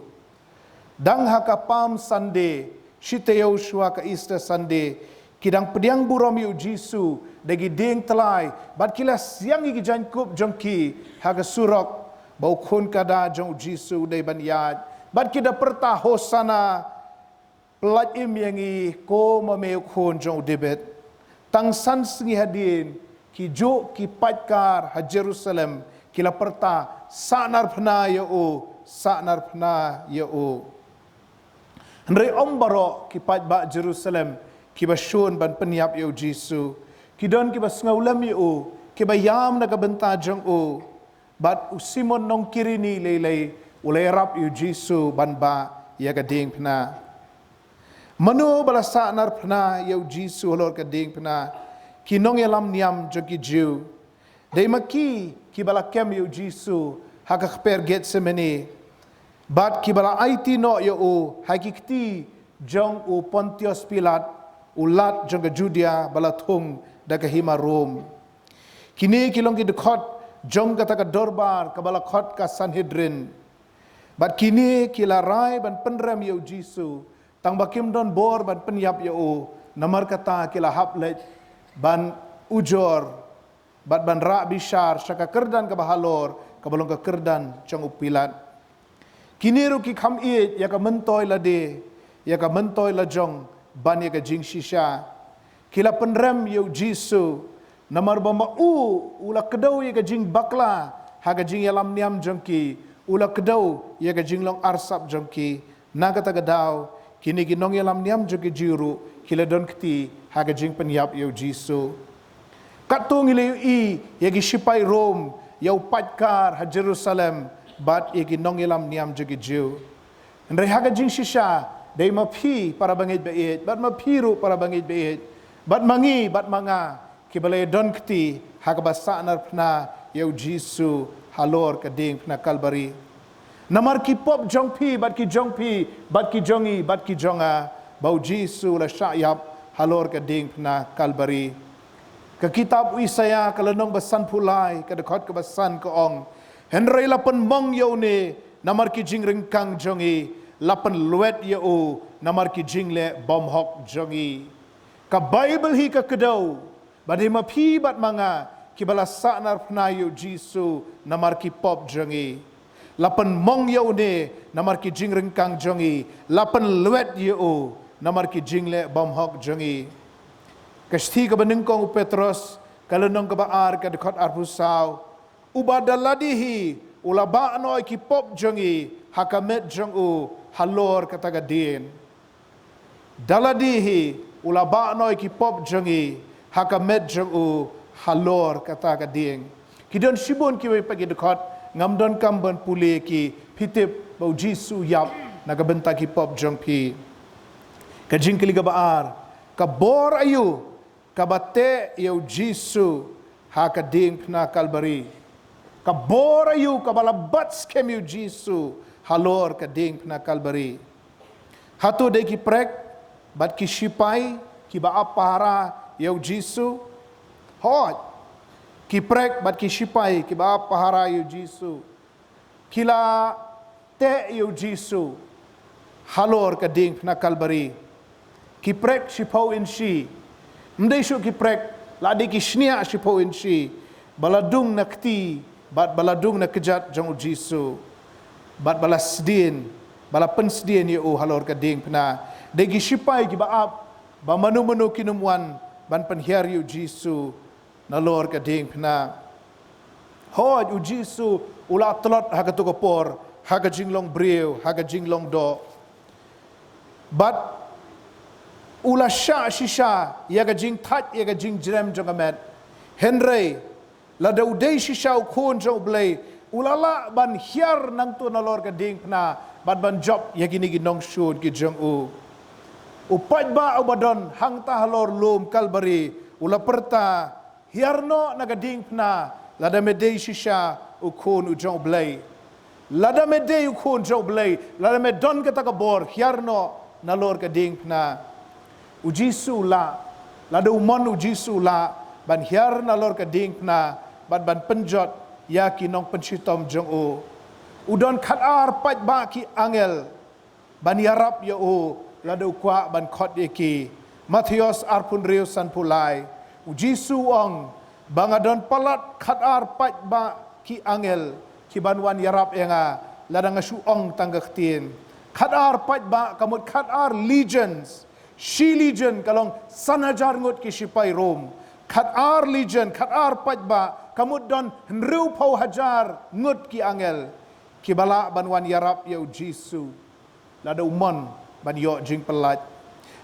Dang ha ka Palm Sunday, shi taïew shuwa ka Easter Sunday, ki dang pdiang burom ïa u Jisu da ki dieng tlai, bad ki la siang ïa ki jaiñkup jong ki ha ka surok, ba u khun kada jong u Jisu u dei ban ïaid, bad ki da pyrta, Hosana, pyllait im ïa ngi, ko ma me u khun jong u David. Tang san sngi hadien, ki juh ki paidkar ha Jerusalem ki la pyrta, sahnarphna ïa u, sahnarphna ïa u. Hynrei ym baroh ki paidbah Jerusalem kiba shun ban pynïap ïa u Jisu. Ki don kiba sngewlem ïa u, kiba ïam na ka bynta jong u. Bad u Simon nong Kirini lei lei u la ïarap ïa u Jisu ban bah ïa ka diengphna. Mano ba la sahnarphna ïa u Jisu halor ka diengphna? Ki nongïalam niam jong ki Jiw. Dei ma ki kiba la kem ïa u Jisu ha ka kper Gethsemane, bad kiba la aiti noh ïa u ha ki kti jong u Pontius Pilat, u lat jong ka Judia ba la thung da ka hima Rom. Kine ki long ki dkhot jong kata ka dorbar kaba la khot ka Sanhedrin. Bad kine ki la rai ban pynrem ïa u Jisu, tang ba kim don bor ban pynïap ïa u, namar kata ki la hap leit ban ujor bad ban rah bishar sha ka kyrdan kaba halor, kaba long ka kyrdan jong u Pilat. Kine ruh ki kham ïeit ïa ka myntoi lade, ïa ka myntoi lajong ban ïa ka jingshisha. Ki la pynrem ïa u Jisu, namar ba ma u u la kdew ïa ka jingbakla ha ka jingïalam niam jong ki, u la kdew ïa ka jinglong arsap jong ki. Na kata ka daw, kine ki nongïalam niam jong ki Jiw ruh ki la don kti ha ka jingpynïap ïa u Jisu. Katto ngi la ïohi ïa ki shipai Rom, ïa u paidkar ha Jerusalem, bad ïa ki nongïalam niam jong ki Jiw. Hynrei ha ka jingshisha, Dei ma phi para bangeit baieit, bad ma phi ruh para bangeit baieit, bad ma ngi, bad ma nga, kiba la ïadon kti ha kaba sahnarphna ïa u Jisu halor ka diengphna Kalbari. Namar ki pop jong phi, bad ki jong phi, bad ki jong ngi, bad ki jong nga, ba u Jisu u la shah ïap halor ka diengphna Kalbari. Ka kitab u Isaïah ka lynnong ba sanphew lai, ka dkhot kaba san ka ong: Hynrei la pynmong ïa une namar ki jingryngkang jong ngi, la pynlwet ïa u namar ki jingleh bymhok jong ngi. Ka Baibl hi ka kdew ba dei ma phi bad ma nga kiba la sahnarphna ïa u Jisu namar ki pop jong ngi. La pynmong ïa une namar ki jingryngkang jong ngi, la pynlwet ïa u namar ki jingleh bymhok jong ngi. Ka shithi kaba nyngkong u Petros, ka lynnong kaba ar, ka dkhot arphew saw: Uba da lade hi u la bah noh ïa ki pop jong ngi ha ka met jong u halor kata ka dieng. Da lade hi u la bah noh ïa ki pop jong ngi ha ka met jong u halor kata ka dieng. Ki don shibun kiwei pat ki dkhot, ngam donkam ban pule ki, phi tip ba u Jisu u ïap na ka bynta ki pop jong phi. Ka jingkylli kaba ar: Ka bor aïu kaba teh ïa u Jisu ha ka diengphna Kalbari? Ka bor aïu kaba la bat skhem ïa u Jisu halor ka diengphna Kalbari? Hato dei ki prek bad ki shipai kiba ap pahara ïa u Jisu? Hooid, ki prek bad ki shipai kiba ap pahara ïa u Jisu ki la teh ïa u Jisu halor ka diengphna Kalbari. Ki prek shiphew inshi, ym dei shuh ki prek, la dei ki shñiah shiphew inshi ba la dung na kti bad ba la dung na kjat jong u Jisu, bad ba la sdien, ba la pynsdien ïa u halor ka diengphna. Dei ki shipai kiba ap ba mano mano kin ym wan ban pynhiar ïa u Jisu nalor ka diengphna. Hooid, u Jisu u la tlot ha kato ka por, ha ka jinglong briew, ha ka jinglong doh. Bad u la shah shisha ïa ka jingthait, ïa ka jingjrem jong ka met. Hynrei lada u dei shisha u Khun jong U Blei, u la lah ban hiar nangto nalor ka diengphna bad ban jop ïa kine ki nongshun ki jong u. U paidbah uba don hangta halor lum Kalbari u la pyrta: Hiar noh na ka diengphna lada me dei shisha u Khun u jong U Blei. Lada me dei u Khun jong U Blei, lada me don kata ka bor, hiar noh nalor ka diengphna. U Jisu u lah, lada u mon u Jisu u lah ban hiar nalor ka diengphna bad ban pynjot ïa ki nongpynshitom jong u. U don khatar paidbah ki angel ban ïarap ïa u lada u kwah ban khot ïa ki. Mathaios arphew hynriew, sanphew lai. U Jisu u ong ba nga don palat khatar paidbah ki angel ki ban wan ïarap ïa nga lada nga shu ong tang ka ktien. Khatar paidbah ka mut khatar legions. Shi legion ka long san hajar ngut ki shipai Rom. Khatar legion, khatar paidbah ka mut don hynriewphew hajar ngut ki angel kiba lah ban wan ïarap ïa u Jisu lada u mon ban ïoh jingpyllait.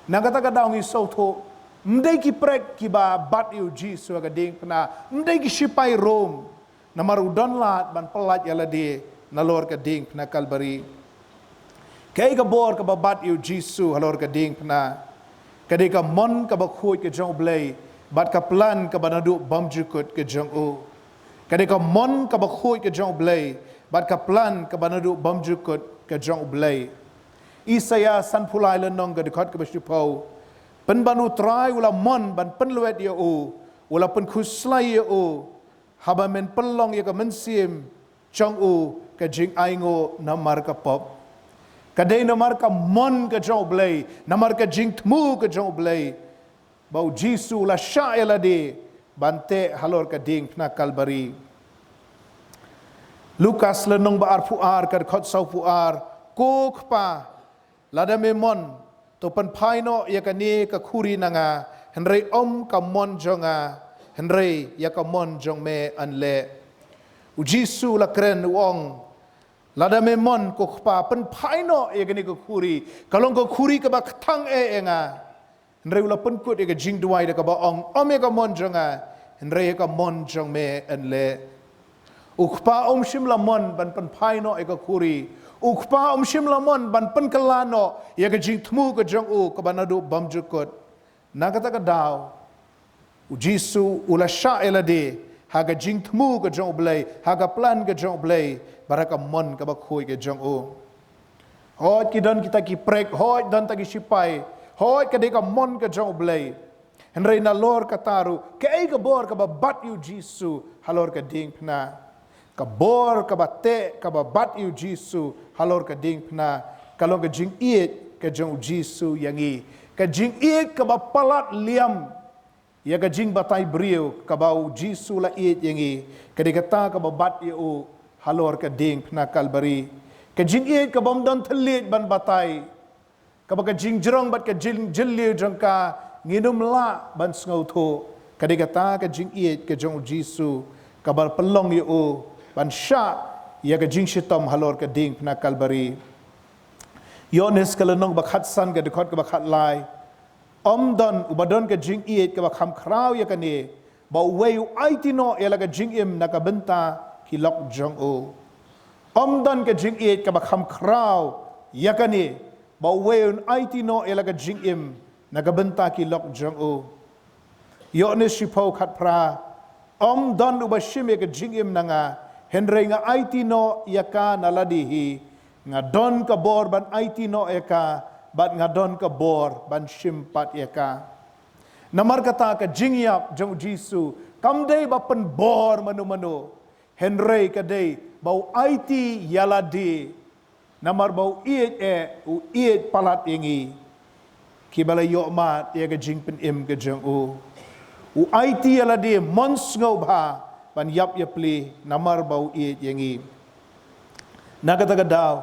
Na kata ka daw ngi sngewthuh, ym dei ki prek kiba bat ïa u Jisu ha ka diengphna, ym dei ki shipai Rom, namar u don lad ban pyllait ïa lade nalor ka diengphna Kalbari. Kaei ka bor kaba bat ïa u Jisu halor ka diengphna? Ka dei ka mon kaba khuid ka jong U Blei bad ka plan kaba naduh bymjukut ka jong u. Ka dei ka mon kaba khuid ka jong U Blei bad ka plan kaba naduh bymjukut ka jong U Blei. Isaïah sanphew lai, lynnong ka dkhot kaba shiphew: Pynban U Trai u la mon ban pynlwet ïa u, u la pynkhuslai ïa u, haba men pynlong ïa ka mynsiem jong u ka jingainguh namar ka pop. Ka dei namar ka mon ka jong U Blei, namar ka jingthmu ka jong U Blei, ba u Jisu u la shah ïa lade ban teh halor ka diengphna Kalbari. Lukas lynnong ba arphew ar, ka dkhot sawphew ar: Ko Kpa, lada me mon, to pynphai noh ïa kane ka khuri na nga, hynrei ym ka mon jong nga, hynrei ïa ka mon jong me yn leh. U Jisu u la kren, u ong: Lada me mon ko Kpa, pynphai noh ïa kane ka khuri, ka long ka khuri kaba kthang eh ïa nga. Hynrei u la pynkut ïa ka jingduwai da kaba ong: Ym ïa ka mon jong nga, hynrei ïa ka mon jong me yn leh. U Kpa um shym la mon ban pynphai noh ïa ka khuri. U Kpa um shym la mon ban pynkylla noh ïa ka jingthmu ka jong u kaba naduh bymjukut. Na kata ka daw, u Jisu u la shah ïa lade ha ka jingthmu ka jong U Blei, ha ka plan ka jong U Blei, bad ha ka mon kaba khuid ka jong u. Hooid ki don kita ki prek, hooid don ta ki shipai, hooid ka dei ka mon ka jong U Blei. Hynrei nalor kata ruh, kaei ka bor kaba bat ïa u Jisu halor ka diengphna? Ka bor kaba teh kaba bat ïa u Jisu halor ka diengphna ka long ka jingïeit ka jong u Jisu ïa ngi. Ka jingïeit kaba palat liam ïa ka jingbatai briew kaba u Jisu la ïeit ïa ngi. Ka dei kata kaba bat ïa u halor ka diengphna Kalbari. Ka jingïeit kaba ym don thylliej ban batai, kaba ka jingjrong bad ka jingjylliew jong ka ngin ym lah ban sngewthuh. Ka dei kata ka jingïeit ka jong u Jisu kaba pynlong ïa u ban shah ïa ka jingshitom halor ka diengphna Kalbari. Ïoannis ka lynnong ba khatsan ka dkhot kaba khatlai. Ym don uba don ka jingïeit kaba kham khraw ïa kane, ba uwei u aiti noh ïa la ka jingim na ka bynta ki lok jong u. Ym don ka jingïeit kaba kham khraw ïa kane, ba uwei un aiti noh ïa la ka jingim na ka bynta ki lok jong u. Ïoannis shiphew khatphra. Ym don uba shim ïa ka jingim na nga, hynrei nga aiti noh ïa ka na lade hi. Nga don ka bor ban aiti noh ïa ka, bad nga don ka bor ban shim pat ïa ka. Namar kata ka jingïap jong u Jisu kam dei ba pynbor mano mano, hynrei ka dei ba u aiti ïa lade. Namar ba u ïeit eh, u ïeit palat ïa ngi kiba la ïohmad ïa ka jingpynim ka jong u. U aiti ïa lade mon sngewbha ban ïap ïa pli namar ba u ïeit ïa ngi. Na kata ka daw,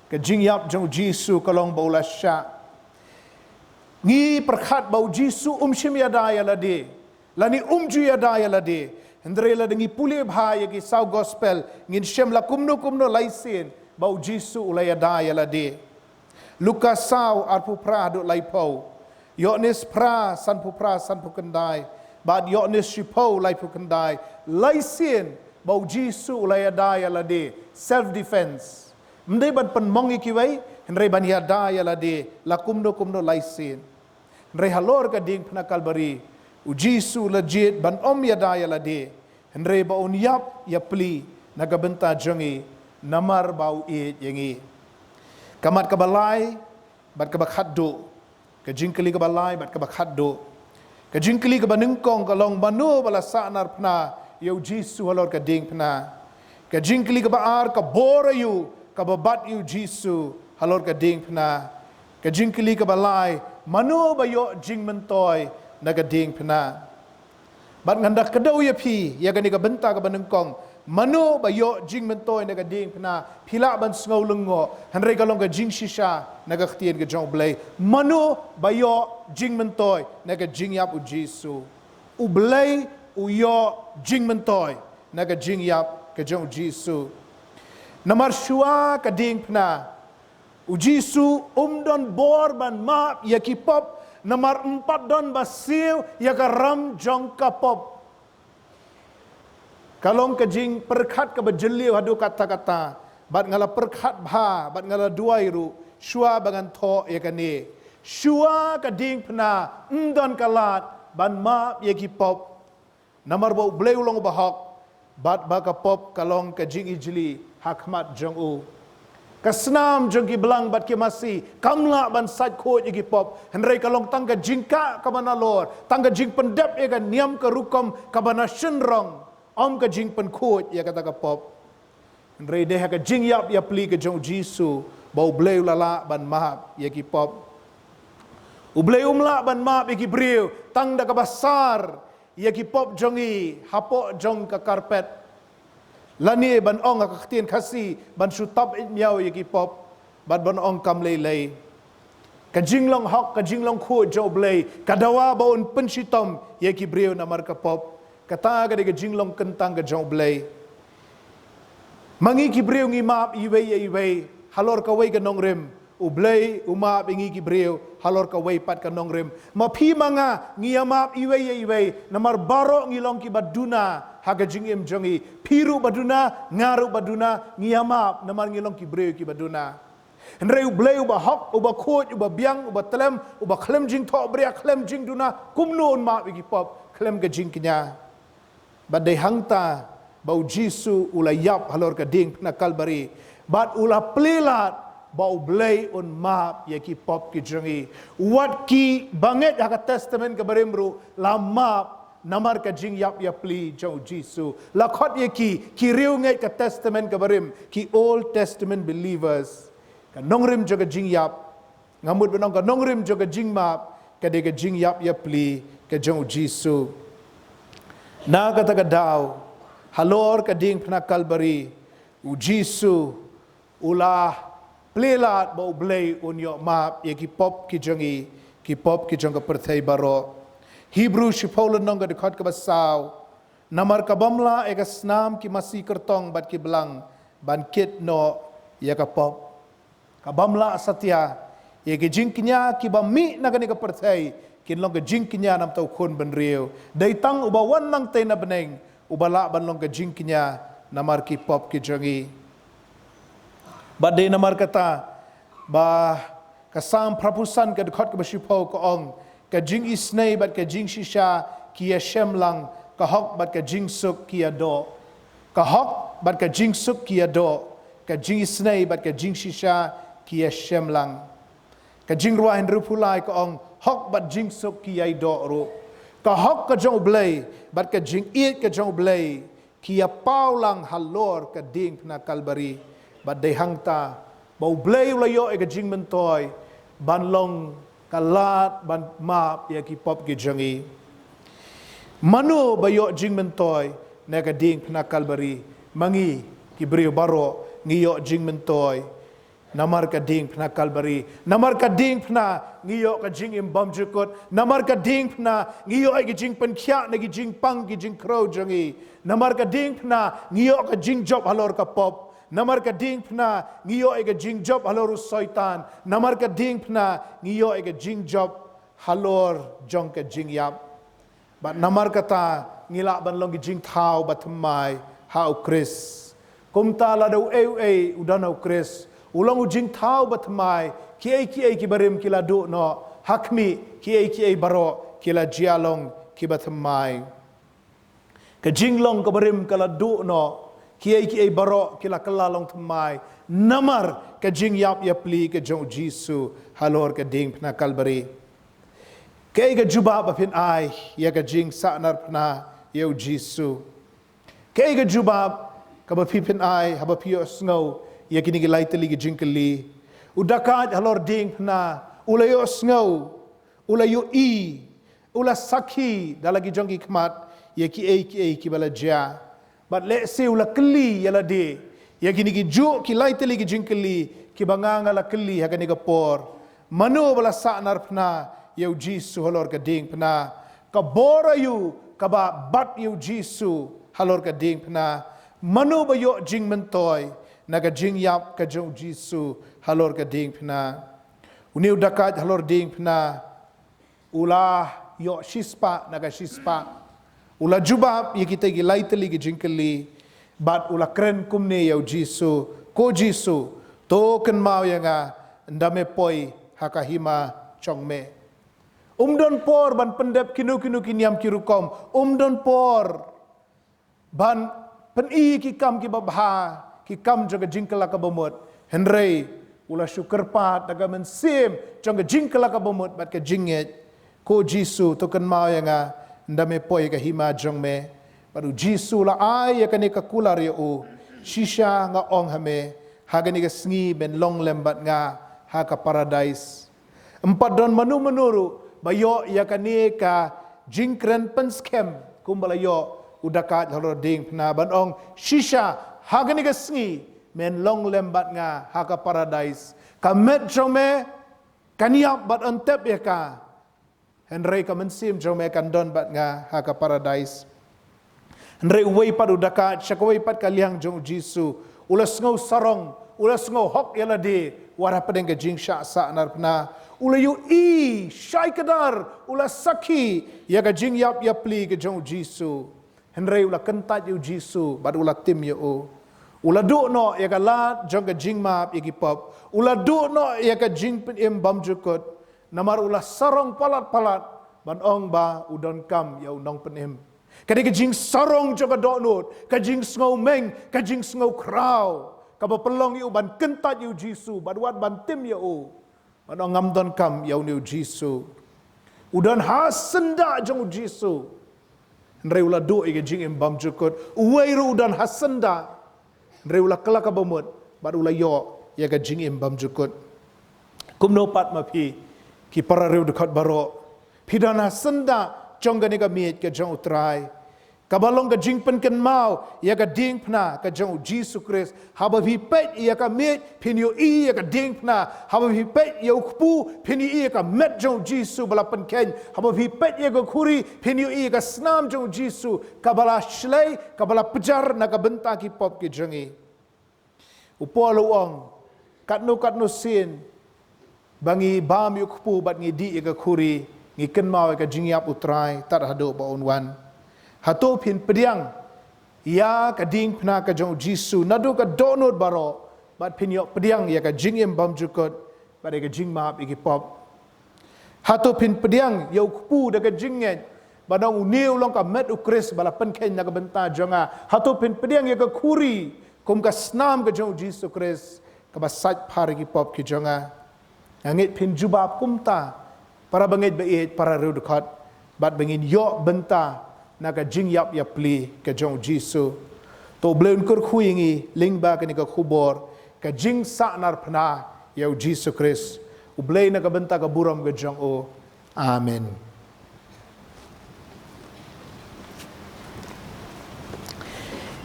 ka jingïap jong u Jisu ka long ba u la shah. Ngi pyrkhat ba u Jisu um shym ïada ïa lade, lane um ju ïada ïa lade. Hynrei lada ngi pule bha ïa ki saw gospel, ngin shem la kumno kumno lai sien ba u Jisu u la ïada ïa lade. Lukas saw arphew phra haduh laiphew. Ïoannis phra sanphew phra sanphew khyndai, bad Ïoannis shiphew laiphew khyndai. Lai sien ba u Jisu u la ïada ïa lade, self defense. Ym dei ban pynmong ïa kiwei, hynrei ban ïada ïa lade la kumno kumno lai sien. Hynrei halor ka diengphna Kalbari, u Jisu u la jied ban ym ïada ïa lade, hynrei ba un ïap ïa pli na ka bynta jong ngi, namar ba u ïeit ïa ngi. Ka mat kaba lai bad kaba khatduh. Ka jingkylli kaba lai bad kaba khatduh. Ka jingkylli kaba nyngkong ka long, mano ba la sahnarphna ïa u Jisu halor ka diengphna? Ka jingkylli kaba ar, ka bor aïu kaba bat ïa u Jisu halor ka diengphna? Ka jingkylli kaba lai, mano ba ïoh jingmyntoi na ka diengphna? Bad ngan da kdew ïa phi ïa kane ka bynta kaba nyngkong, mano ba ïoh jingmyntoi na ka diengphna? Phi lah ban sngew lyngngoh, hynrei ka long ka jingshisha na ka ktien ka jong U Blei. Mano ba ïoh jingmyntoi na ka jingïap u Jisu? U Blei u ïoh jingmyntoi na ka jingïap ka jong u Jisu. Namar shuwa ka diengphna, u Jisu um don bor ban map ïa ki pop, namar ym pat don ba siew ïa ka ram jong ka pop. Ka long ka jingpyrkhat kaba jylliew haduh katta katta, bad nga la pyrkhat bha, bad nga la duwai ruh shuwa ba ngan thoh ïa kane. Shuwa ka diengphna ym don ka lad ban map ïa ki pop. Namar ba U Blei u long uba hok, bad ba ka pop ka long ka jingijli ha khmat jong u. Ka snam jong ki blang bad ki masi kam lah ban sait khuid ïa ki pop, hynrei ka long tang ka jingkah kaba nalor, tang ka jingpyndep ïa ka niam ka rukom kaba na shynrong, ym ka jingpynkhuid ïa kata ka pop. Hynrei dei ha ka jingïap ïa pli ka jong u Jisu ba U Blei u la lah ban map ïa ki pop. U Blei um lah ban map ïa ki briew tang da kaba sar ïa ki pop jong ngi hapoh jong ka karpet, lane ban ong ha ka ktien Khasi, ban shu tap ïa miaw ïa ki pop, bad ban ong kam lei lei. Ka jinglong hok, ka jinglong khuid jong U Blei ka dawa ba un pynshitom ïa ki briew namar ka pop. Kata ka dei ka jinglong kyntang ka jong U Blei. Ma ngi ki briew ngi map iwei ïa iwei halor kawei ka nongrim. U Blei u map ïa ngi ki briew halor kawei pat ka nongrim. Ma phi ma nga ngi ïa map iwei ïa iwei, namar baroh ngi long kiba duna ha ka jingim jong ngi. Phi ruh ba duna, nga ruh ba duna, ngi ïa map namar ngi long ki briew kiba duna. Hynrei U Blei uba hok, uba khuid, uba biang, uba tlem, uba khlem jingthoh bria, khlem jingduna, kumno un map ïa ki pop khlem ka jingkñia? Bad dei hangta ba U Jisu u la ïap halor ka diengphna Kalbari, bad u la plie lad ba U Blei un map ïa ki pop ki jong ngi. Wat ki bangeit ha ka Testament ka barim ruh la map namar ka jingïap ïapli jong U Jisu. La khot ïa ki, ki riewngeit ka Testament ka barim, ki Old Testament believers. Ka nongrim jong ka jingïap, nga mut ban ong ka nongrim jong ka jingmap, ka dei ka jingïap ïapli ka jong U Jisu. Na kata ka daw, halor ka diengphna Kalbari, U Jisu u la plie lad ba U Blei un ïoh map ïa ki pop ki jong ngi, ki pop ki jong ka pyrthei baroh. Hebru shiphew lynnong ka dkhot kaba saw. Namar kabym lah ïa ka snam ki masi kyrtong bad ki blang ban kit noh ïa ka pop. Kabym lah satia ïa ki jingkñia kiba mih na kane ka pyrthei kin long ka jingkñia na uta u khun bynriew. Dei tang uba wan nangtei na bneng uba lah ban long ka jingkñia namar ki pop ki jong ngi. Bad dei namar kata ba ka Salm phraphew san ka dkhot kaba shiphew ka ong, ka jingisynei bad ka jingshisha ki ïashem lang, ka hok bad ka jingsuk ki ïadoh. Ka hok bad ka jingsuk ki ïadoh, ka jingisynei bad ka jingshisha ki ïashem lang. Ka jingrwai hynriewphew lai ka ong, hok bad jingsuk ki ïaidoh ruh. Ka hok ka jong U Blei bad ka jingïeit ka jong U Blei ki ïa paw lang halor ka diengphna Kalbari. Bad dei hangta ba U Blei u la ïoh ïa ka jingmyntoi ban long ka lad ban map ïa ki pop ki jong ngi. Mano ba ïoh jingmyntoi na ka diengphna Kalbari? Ma ngi ki briew baroh ngi ïoh jingmyntoi namar ka diengphna Kalbari. Namar ka diengphna ngi ïoh ka jingim bymjukut. Namar ka diengphna ngi ïoh ïa ka jingpynkhiah na ki jingpang ki jingkhrew jong ngi. Namar ka diengphna ngi ïoh ka jingjop halor ka pop. Namar ka diengphna ngi ïoh ïa ka jingjop halor u Soitan. Namar ka diengphna ngi ïoh ïa ka jingjop halor jong ka jingïap. Bad namar kata ngi lah ban long ki jingthaw bathymmai ha U Khrist. Kumta lada uei uei u don ha U Khrist, u long u jingthaw bathymmai, kiei kiei kiba rim ki la duh noh, ha khmih kiei kiei baroh ki la jia long kiba thymmai. Ka jinglong kaba rim ka la duh noh, kiei kiei baroh ki la kylla long thymmai namar ka jingïap ïapli ka jong U Jisu halor ka diengphna Kalbari. Kaei ka jubab ba phin ai ïa ka jingsahnarphna ïa U Jisu? Kaei ka jubab kaba phi phin ai haba phi ïohsngew ïa kine ki lai tylli ki jingkylli? U dakait halor diengphna u la ïohsngew, u la ïohi, u la sakhi da la ki jong ki khmat ïa kiei kiei kiba la jia. Bad lehse u la kylli ïa lade ïa kine ki juh ki lai tylli ki jingkylli kiba nga nga la kylli ha kane ka por. Mano ba la sahnarphna ïa U Jisu halor ka diengphna? Ka bor aïu kaba bat ïa U Jisu halor ka diengphna? Mano ba ïoh jingmyntoi na ka jingïap ka jong U Jisu halor ka diengphna? Une u dakait halor diengphna u la ïoh shispah na ka shispah. U la jubab ïa kita ki lai tylli ki jingkylli bad u la kren kumne ïa U Jisu, "Ko Jisu, to kynmaw ïa nga ynda me poi ha ka hima jong me." Um don por ban pyndep kino kino ki niam ki rukom. Um don por ban pyni ki kam kiba bha, ki kam jong ka jingkylla kaba mut. Hynrei u la shu kyrpad da ka mynsiem jong ka jingkylla kaba mut bad ka jingngeit, "Ko Jisu, to kynmaw ïa nga ynda me poi ha ka hima jong me." Bad U Jisu u la ai ïa kane ka kular ïa u, "Shisha nga ong ha me, ha kane ka sngi men long lem bad nga ha ka paradais." Ym pat don mano mano ruh ba ïoh ïa kane ka jingkren pynskhem kumba la ïoh u dakait halor diengphna ban ong, "Shisha ha kane ka sngi men long lem bad nga ha ka paradais. Ka met jong me kan ïap bad yn tep ïa ka, hynrei ka mynsiem jong me kan don bad nga ha ka paradais." Hynrei uwei pat u dakait sha kawei pat ka liang jong U Jisu u la sngew sarong, U la sngew hok ïa lade, wat hapdeng ka jingshah sahnarphna. U la ïohi shai kdar, u la sakhi ïa ka jingïap ïapli ka jong u Jisu. Hynrei u la kyntait ïa u Jisu, bad u la tim ïa u. U la duh noh ïa ka lad jong ka jingmap ïa ki pop. U la duh noh ïa ka jingpynim bymjukut. Namar u la sarong palat-palat, ban ong ba u donkam ïa u nongpynim. Ka dei ka jingsarong jong ka dohnud, ka jingsngew meng, ka jingsngew khraw, kaba pynlong ïa u ban kyntait ïa u Jisu, bad wat ban tim ïa u. Ban ong ngam donkam ïa une u Jisu. U don ha syndah jong u Jisu. Hynrei u la duh ïa ka jingim bymjukut. Uwei ruh u don ha syndah. Hynrei u la kylla kaba mut, bad u la ïoh ïa ka jingim bymjukut. Kumno pat ma phi, ki para riewdkhot baroh. Phi don ha syndah jong kane ka miej ka jong u Trai. Kaba long ka jingpynkynmaw ïa ka diengphna ka jong u Jisu Khrist. Haba phi peit ïa ka miej, phin ïohi ïa ka diengphna. Haba phi peit ïa u kpu, phin ïohi ïa ka met jong u Jisu ba la pynkheiñ. Haba phi peit ïa ka khuri, phin ïohi ïa ka snam jong u Jisu kaba la shlei, kaba la pjar na ka bynta ki pop ki jong ngi. U Paul u ong, katno katno sien ba ngi bam ïa u kpu bad ngi dih ïa ka khuri, ngi kynmaw ïa ka jingïap u Trai tad haduh ba un wan. Hato phin pdiang ïa ka diengphna ka jong u Jisu naduh ka dohnud baroh, bad phin ïoh pdiang ïa ka jingim bymjukut, bad ïa ka jingmap ïa ki pop? Hato phin pdiang ïa u kpu da ka jingngeit, ban ong une u long ka met u Khrist ba la pynkheiñ na ka bynta jong nga? Hato phin pdiang ïa ka khuri kum ka snam ka jong u Jisu Khrist, kaba sait phar ïa ki pop ki jong nga? Nga ngeit phin jubab kumta, para bangeit ba ïeit, para riewdkhot, bad ba ngin ïoh bynta na ka jingïap ïapli ka jong u Jisu. To U Blei un kyrkhu ïa ngi lyngba kane ka khubor, ka jingsahnarphna ïa u Jisu Khrist. U Blei na ka bynta ka burom ka jong u. Amen.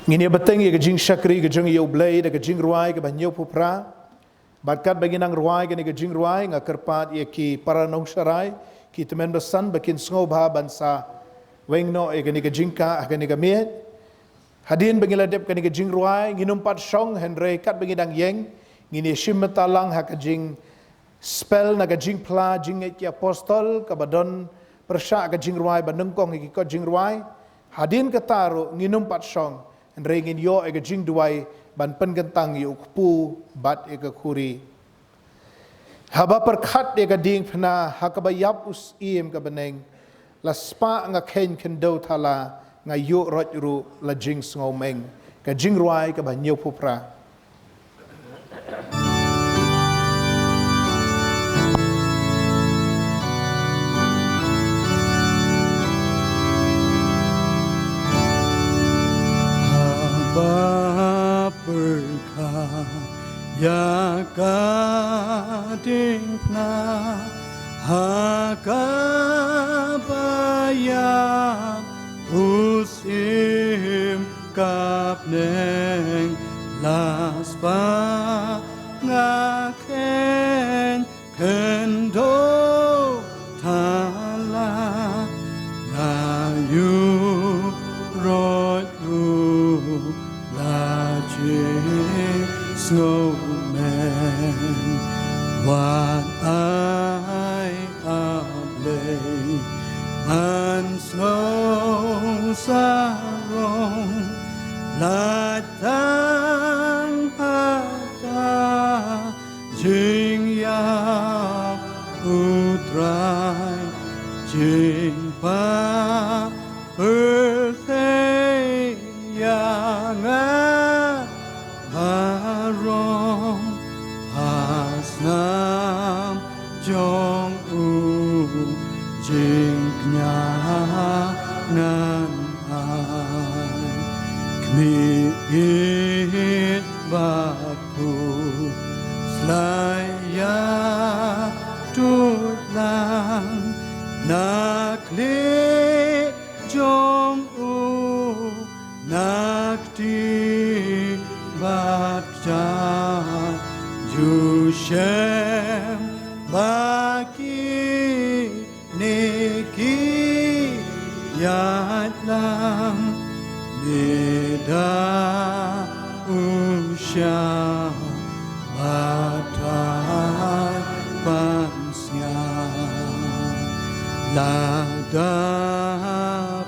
Ngin ïa bteng ïa ka jingshakri ka jong ngi ïa U Blei da ka jingrwai kaba hynñiewphew phra. Bad katba ngi nang rwai kane ka jingrwai, nga kyrpad ïa ki para nongsharai, ki tymmen basan ba kin sngewbha ban sa weng noh ïa kane ka jingkah ha kane ka miej. Hadien ba ngi la dep kane ka jingrwai, ngin ym pat shong, hynrei katba ngi dang ïeng, ngin ïa shim bynta lang ha ka jingspel na ka jingphla Jingngeit ki Apostol, kaba don pyrshah ka jingrwai ba nyngkong ha ki kot jingrwai. Hadien kata ruh ngin ym pat shong, hynrei ngin ïoh ïa ka jingduwai ban pynkyntang ïa u kpu bad ïa ka khuri. Haba pyrkhat ïa ka diengphna ha kaba ïap u Syiem ka bneng, la spah nga kheiñ khyndew thala, nga ïuh roit ruh la jingsngewmeng. Ka jingrwai kaba hynñiewphew phra. Haba pyrkhat ïa ka diengphna ha kaba ïap u Syiem ka bneng, la spah nga kheiñ khyndew thala, nga ïuh roit ruh la jingsngewmeng. Wat ai A Blei ban sngewsarong, lait tang ha ka jingïap u Trai, jingpyrthei ïa nga baroh ha snam jong u, jingkñia ngan ai. Khmih ïit bad khuslai ïa tuid lang na khlieh jong u, na kti bad kjat, ju shem ba kine ki ïaid lang. Ne da u shah Atai ban sñiaw lada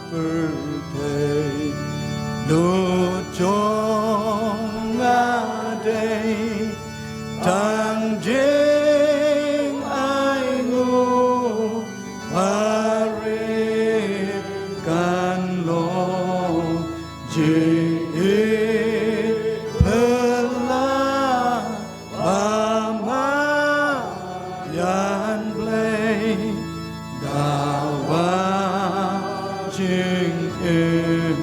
pyrthei lut jong nga dei tang jingainguh, barit kan long jingïeit phylla. Ba ma ïan Blei dawa jingim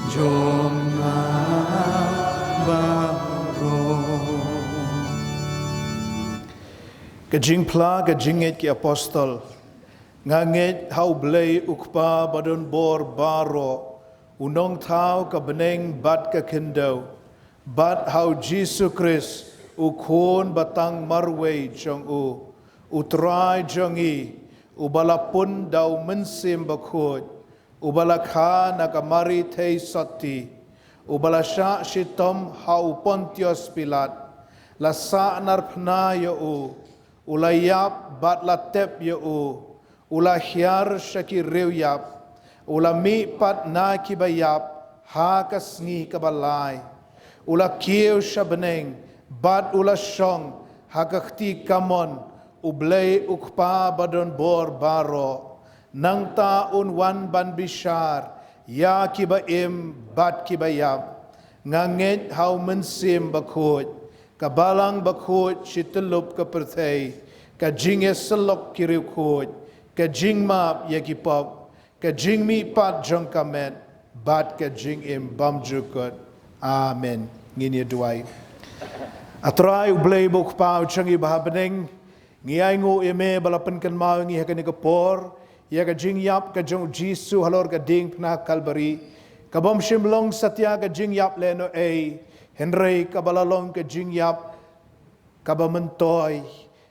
jong nga baroh. Ka jingphla ka jingngeit ki apostol. Nga ngeit ha U Blei U Kpa badonbor baroh, U Nongthaw ka bneng bad ka khyndew, bad ha U Jisu Khrist U Khun ba tang marwei jong U, U Trai jong ngi, uba la pun da U Mynsiem Bakhuid, uba la kha na ka Mari Theisotti, uba la shah shitom ha u Pontius Pilat, la sahnarphna ïa u, u la ïap bad la tep ïa u, u la hiar sha ki riewïap, u la mihpat na kiba ïap ha ka sngi kaba lai, u la kiew sha bneng bad u la shong ha ka kti kamon U Blei U Kpa badonbor baroh. Nangta un wan ban bishar ïa kiba im bad kiba ïap. Nga ngeit ha U Mynsiem Bakhuid, ka Balang Bakhuid shi tyllup ka pyrthei, ka jingïasyllok ki riewkhuid, ka jingmap ïa ki pop, ka jingmihpat jong ka met, bad ka jingim bymjukut. Amen. Ngin ïa duwai. A Trai U Blei ba U Kpa U jong ngi ba ha bneng, ngi ainguh ïa Me ba la pynkynmaw ïa ngi ha kane ka por ïa ka jingïap ka jong U Jisu halor ka diengphna Kalbari, ka bym shym long satia ka jingïap lehnohei, hynrei kaba la long ka jingïap kaba myntoi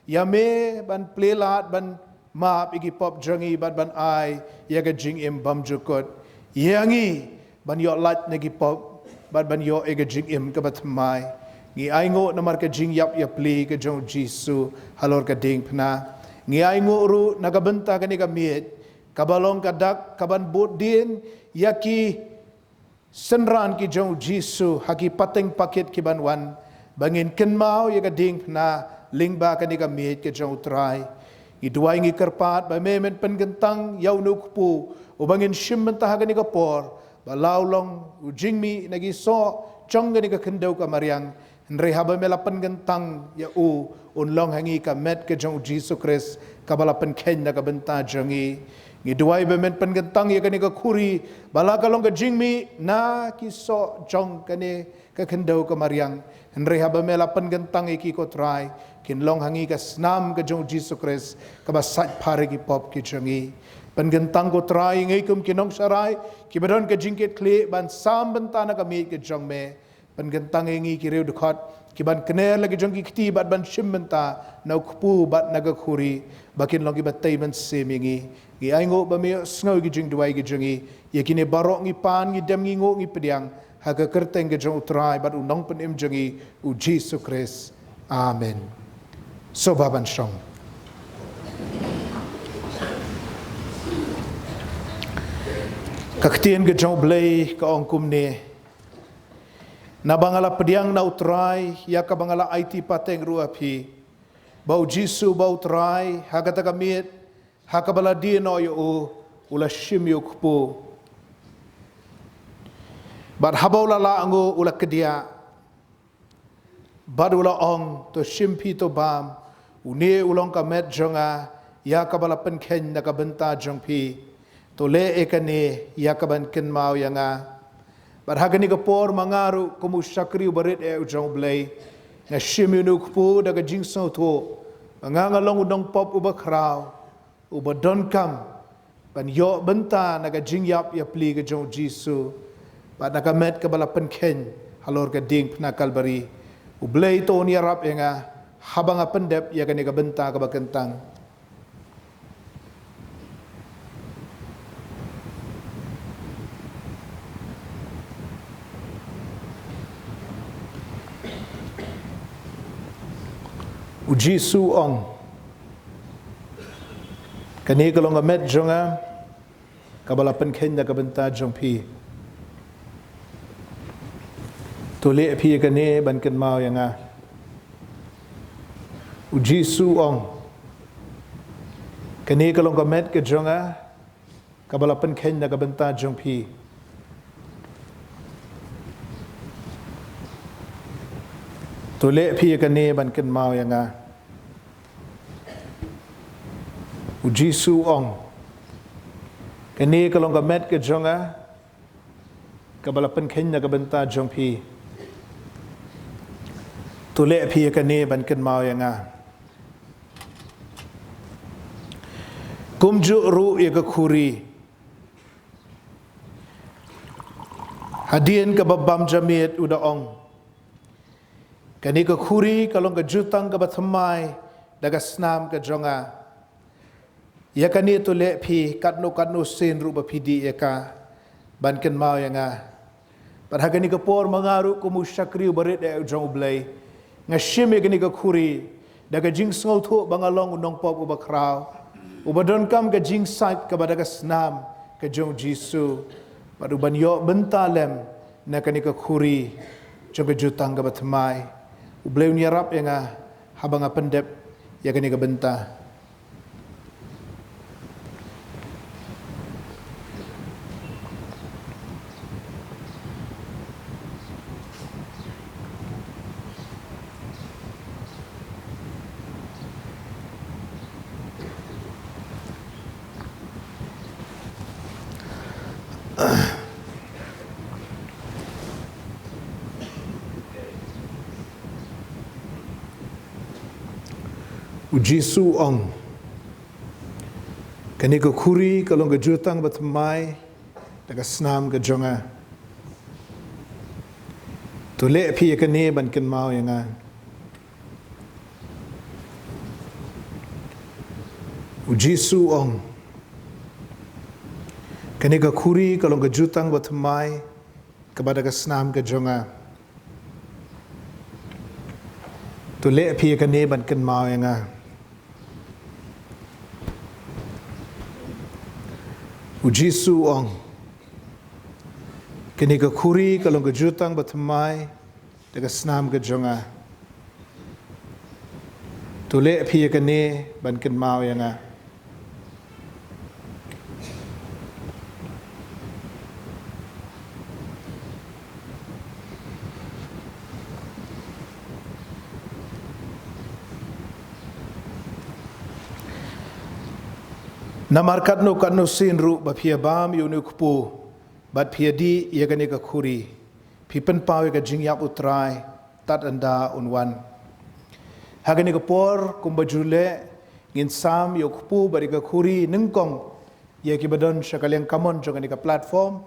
ïa Me ban plie lad ban map ïa ki pop jong ngi bad ban ai ïa ka jingim bymjukut ïa ngi ban ïoh lait na ki pop bad ban ïoh ïa ka jingim kaba thymmai. Ngi ainguh namar ka jingïap ïapli ka jong U Jisu halor ka diengphna. Ngi ainguh ruh na ka bynta kane ka miej kaba long ka dak kaban bud dien ïa ki synran ki jong U Jisu ha ki pateng pakit kiban wan, ba ngin kynmaw ïa ka diengphna lyngba kane ka miej ka jong U Trai. Ngi duwai ngi kyrpad ba Me Men pynkyntang ïa uno u kpu uba ngin shim bynta ha kane ka por, ba la u long u jingmih na ki soh jong kane ka khyndew ka mariang, hynrei haba Me la pynkyntang ïa u, un long ha ngi ka met ka jong U Jisu Khrist kaba la pynkheiñ na ka bynta jong ngi. Ngi duwai ba Men pynkyntang ïa kane ka khuri ba la ka long ka jingmih na ki soh jong kane ka khyndew ka mariang, hynrei haba Me la pynkyntang ïa ki, ko Trai, kin long ha ngi ka snam ka jong U Jisu Khrist kaba sait phar ïa ki pop ki jong ngi. Pynkyntang, ko Trai, ïa ngi kum ki nongsharai kiba don ka jingkitkhlieh ban sam bynta na ka miej ka jong Me. Pynkyntang ïa ngi ki riewdkhot kiban kner la ki jong ki kti bad ban shim bynta na u kpu bad na ka khuri, ba kin long kiba tei mynsiem ïa ngi. Ngi ainguh ba Me ïohsngew ïa ki jingduwai ki jong ngi. Ïa kine baroh ngi pan, ngi dem, ngi nguh, ngi pdiang ha ka kyrteng ka jong U Trai bad U Nongpynim jong ngi, U Jisu Khrist. Amen. Sngewbha ban shong. Ka ktien ka jong U Blei ka ong kumne: Naba nga la pdiang na U Trai ïa kaba nga la aiti pateng ruh ha phi, ba U Jisu uba U Trai, ha kata ka miet ha kaba la die noh ïa u, u la shim ïa u kpu. Bad haba u la lah nguh, u la kdiah bad u la ong, to shim phi, to bam, une u long ka met jong nga ïa kaba la pynkheiñ na ka bynta jong phi. To leh ïa kane ïa kaban kynmaw ïa nga. Bad ha kane ka por ma nga ruh kum u shakri uba rit eh u jong U Blei, nga shim ïa une u kpu da ka jingsngewthuh ba nga, nga long u nongpop uba khraw, uba donkam ban ïoh bynta na ka jingïap ïapli ka jong U Jisu bad na ka met kaba la pynkheiñ halor ka diengphna Kalbari. U Blei to un ïarap ïa nga haba nga pyndep ïa kane ka bynta kaba kyntang. U Jisu u ong, "Kane ka long ka met jong nga, kaba la pynkheiñ na ka bynta jong phi. To leh phi ïa kane ban kynmaw ïa nga." U Jisu u ong, "Kane ka long ka met ka jong nga, kaba la pynkheiñ na ka bynta jong phi. To leh phi ïa kane ban kynmaw ïa nga." U Jisu u ong, "Kane ka long ka met ka jong nga, kaba la pynkheiñ na ka bynta jong phi. To leh phi ïa kane ban kynmaw ïa nga." Kumjuh ruh ïa ka khuri. Hadien kaba bam jamiet u da ong, "Kane ka khuri ka long ka jutang kaba thymmai da ka snam ka jong nga. Ïa kane to leh phi katno katno sien ruh ba phi dih ïa ka, ban kynmaw ïa nga." Bad ha kane ka por ma nga ruh kum u shakri uba rit eh jong U Blei, nga shim ïa kane ka khuri da ka jingsngewthuh ba nga long u nongpop uba khraw, uba donkam ka jingsait kaba da ka snam ka jong U Jisu, bad uban ïoh bynta lem na kane ka khuri jong ka jutang kaba thymmai. U Blei un ïarap ïa nga haba nga pyndep ïa kane ka bynta. U Jisu u ong, "Kane ka khuri ka long ka jutang ba thymmai da ka snam ka jong nga. To leh phi ïa kane ban kynmaw ïa nga." U Jisu u ong, "Kane ka khuri ka long ka jutang ba thymmai kaba da ka snam ka jong nga. To leh phi ïa kane ban kynmaw ïa nga." U Jisu u ong, "Kane ka khuri ka long ka jutang ba thymmai da ka snam ka jong nga. To leh phi ïa kane ban kynmaw ïa nga." Namar katno katno sien ruh ba phi ïa bam ïa une u kpu bad phi ïa dih ïa kane ka khuri, phi pynpaw ïa ka jingïap U Trai tad ynda un wan. Ha kane ka por kumba ju leh, ngin sam ïa u kpu bad ïa ka khuri nyngkong ïa kiba don sha ka liang kamon jong kane ka platform.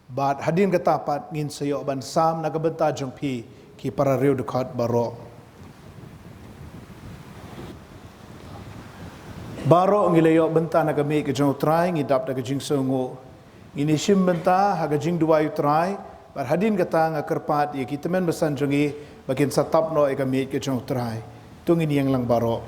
Bad hadien kata pat ngin sa ïoh ban sam na ka bynta jong phi ki para riewdkhot baroh. Baroh ngi la ïoh bynta na ka miej ka jong U Trai, ngi dap da ka jingsngewnguh. Ngin ïa shim bynta ha ka jingduwai U Trai, bad hadien kata nga kyrpad ïa ki tymmen basan jong ngi ba kin sa tap noh ïa ka miej ka jong U Trai. To ngin ïeng lang baroh.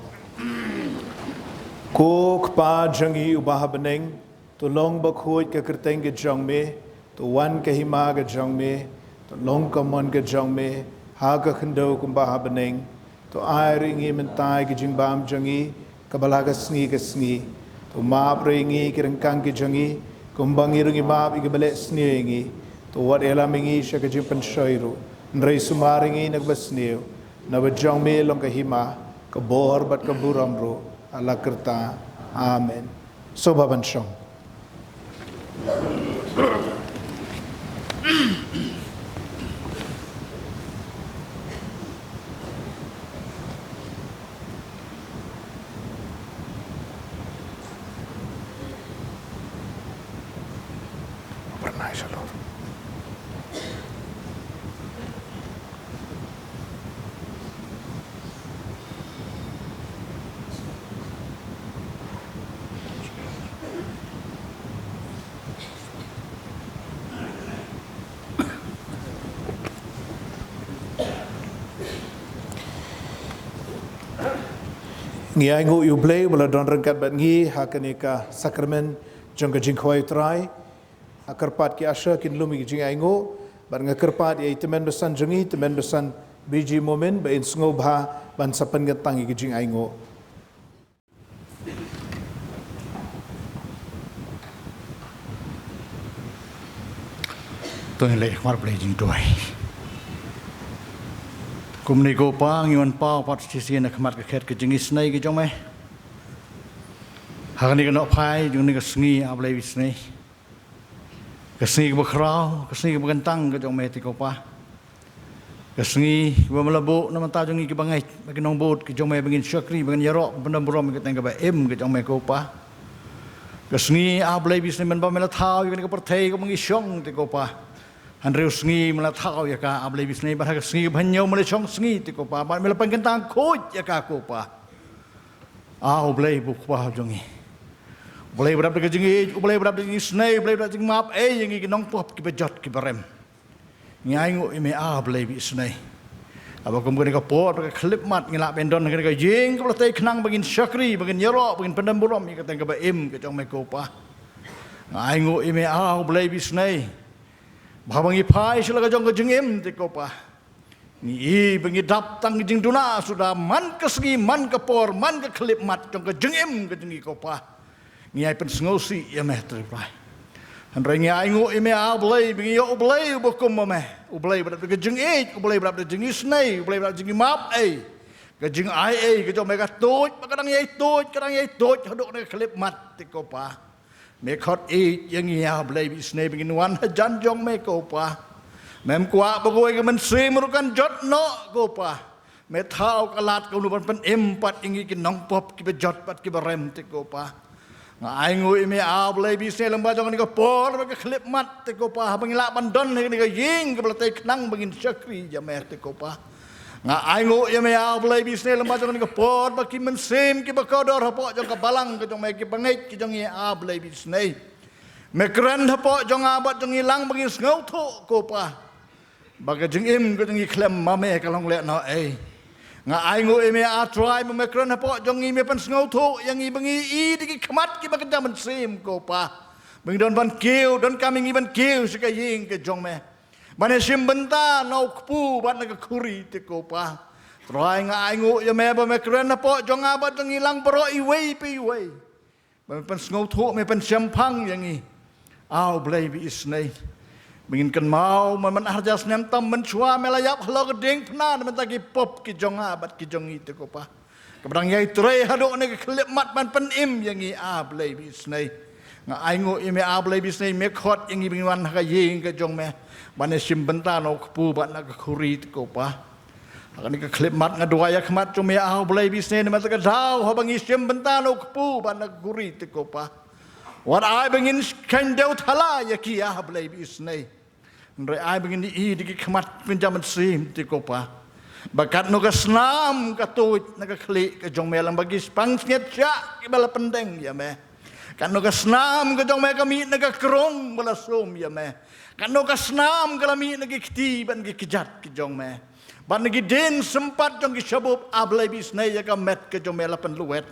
Ko Kpa jong ngi uba ha bneng, to long bakhuid ka kyrteng ka jong me, to wan ka hima ka jong me, to long ka mon ka jong me ha ka khyndew kumba ha bneng. To ai ruh ïa ngi mynta ïa ka jingbam jong ngi kaba la ka sngi ka sngi. To map ruh ïa ngi ki ryngkang ki jong ngi, kumba ngi ruh ngi map ïa kiba leh sniew ïa ngi. To wat ïalam ïa ngi sha ka jingpynshoi ruh, hynrei sumar ïa ngi na kaba sniew. Naba jong me long ka hima, ka bor bad ka burom ruh, ha la karta. Amen. Sngewbha ban shong. Ngi ainguh ïa U Blei ba la don ryngkat bad ngi ha kane ka sakramen jong ka jingkhawai U Trai. Ha kyrpad ki usher kin lum ïa ki jingainguh bad nga kyrpad ïa i tymmen basan jong ngi, tymmen basan B G Momin ba in sngewbha ban sa pynkyntang ïa ki jingainguh. To ngin leit ha khmat U Blei jingduwai. Kumne ko Pa ngi wan paw pat shisien ha khmat ka khet ka jingisynei ka jong me. Ha kane ka nohphai jong kane ka sngi A Blei ba isynei. Ka sngi kaba khraw, ka sngi kaba kyntang ka jong me te ko Pa. Ka sngi ba me la buh na bynta jong ngi kiba ngeit, ba ki nongbud ki jong me ba ngin shakri, ba ngin ïaroh, ba ngin pyndonkam ïa ka kyrteng kaba im ka jong me ko Pa. Ka sngi A Blei ba isynei mynba me la thaw ïa kane ka pyrthei kaba ngi shong te ko Pa. Hynriew sngi me la thaw ïa ka A Blei ba isynei, bad ha ka sngi kaba hynñiew me la shong sngi te ko Pa, bad me la pynkyntang khuid ïa ka ko Pa. A U Blei ba U Kpa jong ngi. U Blei ba dap da ka jingïeit, U Blei ba dap da ka jingisynei, U Blei ba dap da ka jingmap ei ïa ngi ki nongpop kiba jot kiba rem. Ngi ainguh ïa me A Blei ba isynei. Haba kum kane ka por, ka khyllipmat ngi lah ban don ha kane ka ïing kaba la tei khnang ba ngin shakri, ba ngin ïaroh, ba ngin pyndonkam ïa ka kyrteng kaba im ka jong me ko Pa. Ngi ainguh ïa me A U Blei ba isynei. Ba haba ngi phai sha la ka jong ka jingim te ko Pa. Ngi i ba ngi dap tang ka jingduna suda man ka sngi, man ka por, man ka khyllipmat jong ka jingim ka jong ngi ko Pa. Ngi ai pynsngewsih ïa me Trai Blei. Hynrei ngi ainguh ïa me A Blei, ba ngi ïoh U Blei uba kum ma me. U Blei ba dap da ka jingïeit, U Blei ba dap da ka jingisynei, U Blei ba dap da ka jingmap ei. Ka jingai ei ka jong me ka tuid, ba ka dang ïai tuid, ka dang ïai tuid haduh kane ka khyllipmat te ko Pa. Me khot ïeit ïa ngi A Blei ba isynei ba ngin wan hajan jong me ko Pa. Mem kwah ba kawei ka mynsiem ruh kan jot noh ko Pa. Me thaw ka lad kumno ban pynim pat ïa ngi ki nongpop kiba jot bad kiba rem te ko Pa. Nga ainguh ïa me A Blei ba isynei lyngba jong kane ka por bad ka khyllipmat te ko Pa, haba ngi lah ban don ha kane ka ïing kaba la tei khnang ba ngin shakri ïa me te ko Pa. Nga ainguh ïa me A Blei ba isynei lyngba jong kane ka por bad ki mynsiem kiba kordor hapoh jong ka balang ka jong me, ki bangeit ki jong ngi A Blei ba isynei. Me kren hapoh jong nga bad jong ngi lang ba ngin sngewthuh ko Pa. Ba ka jingim ka jong ngi khlem ma me ka long lehnoh ei. Nga ainguh ïa me A Trai ba me kren hapoh jong ngi, me pynsngewthuh ïa ngi ba ngi i da ki khmat kiba kynja mynsiem ko Pa. Ba ngi don ban kiew, donkam ïa ngi ban kiew sha ka ïing ka jong me. Ban ïashim bynta na u kpu bad na ka khuri te ko Pa. Trai nga ainguh ïa me ba me kren hapoh jong nga bad jong ngi lang baroh iwei pa iwei. Ba me pynsngewthuh, me pynshemphang ïa ngi. A U Blei ba isynei. Ba ngin kynmaw man man ar hajar snem tam mynshuwa me la ïap halor ka diengphna na bynta ki pop ki jong nga bad ki jong ngi te ko Pa. Kaba dang ïai trei haduh kane ka khyllipmat ban pynim ïa ngi A Blei ba isynei. Nga ainguh ïa me A Blei ba isynei, me khot ïa ngi ba ngin wan ha ka ïing ka jong me. Ban ïashim bynta na u kpu bad na ka khuri te ko Pa. Ha kane ka khyllipmat nga duwai ïa khmat jong me A Blei ba isynei, namar ka daw haba ngi shim bynta na u kpu bad na ka khuri te ko Pa. Wat ai ba ngin kheiñ dew thala ïa ki A Blei ba isynei. Hynrei ai ba ngin i da ki khmat kynja mynsiem te ko Pa. Ba katno ka snam ka tuid na ka khlieh ka jong me lyngba ki spang sniat shah kiba la pyndeng ïa me. Katno ka snam ka jong me ka mih na ka krung ba la sum ïa me. Katno ka snam ka la mih na ki kti bad ki kjat ki jong me. Bad na ki dien sympat jong ki shabup A Blei ba isynei ïa ka met ka jong me la pynlwet.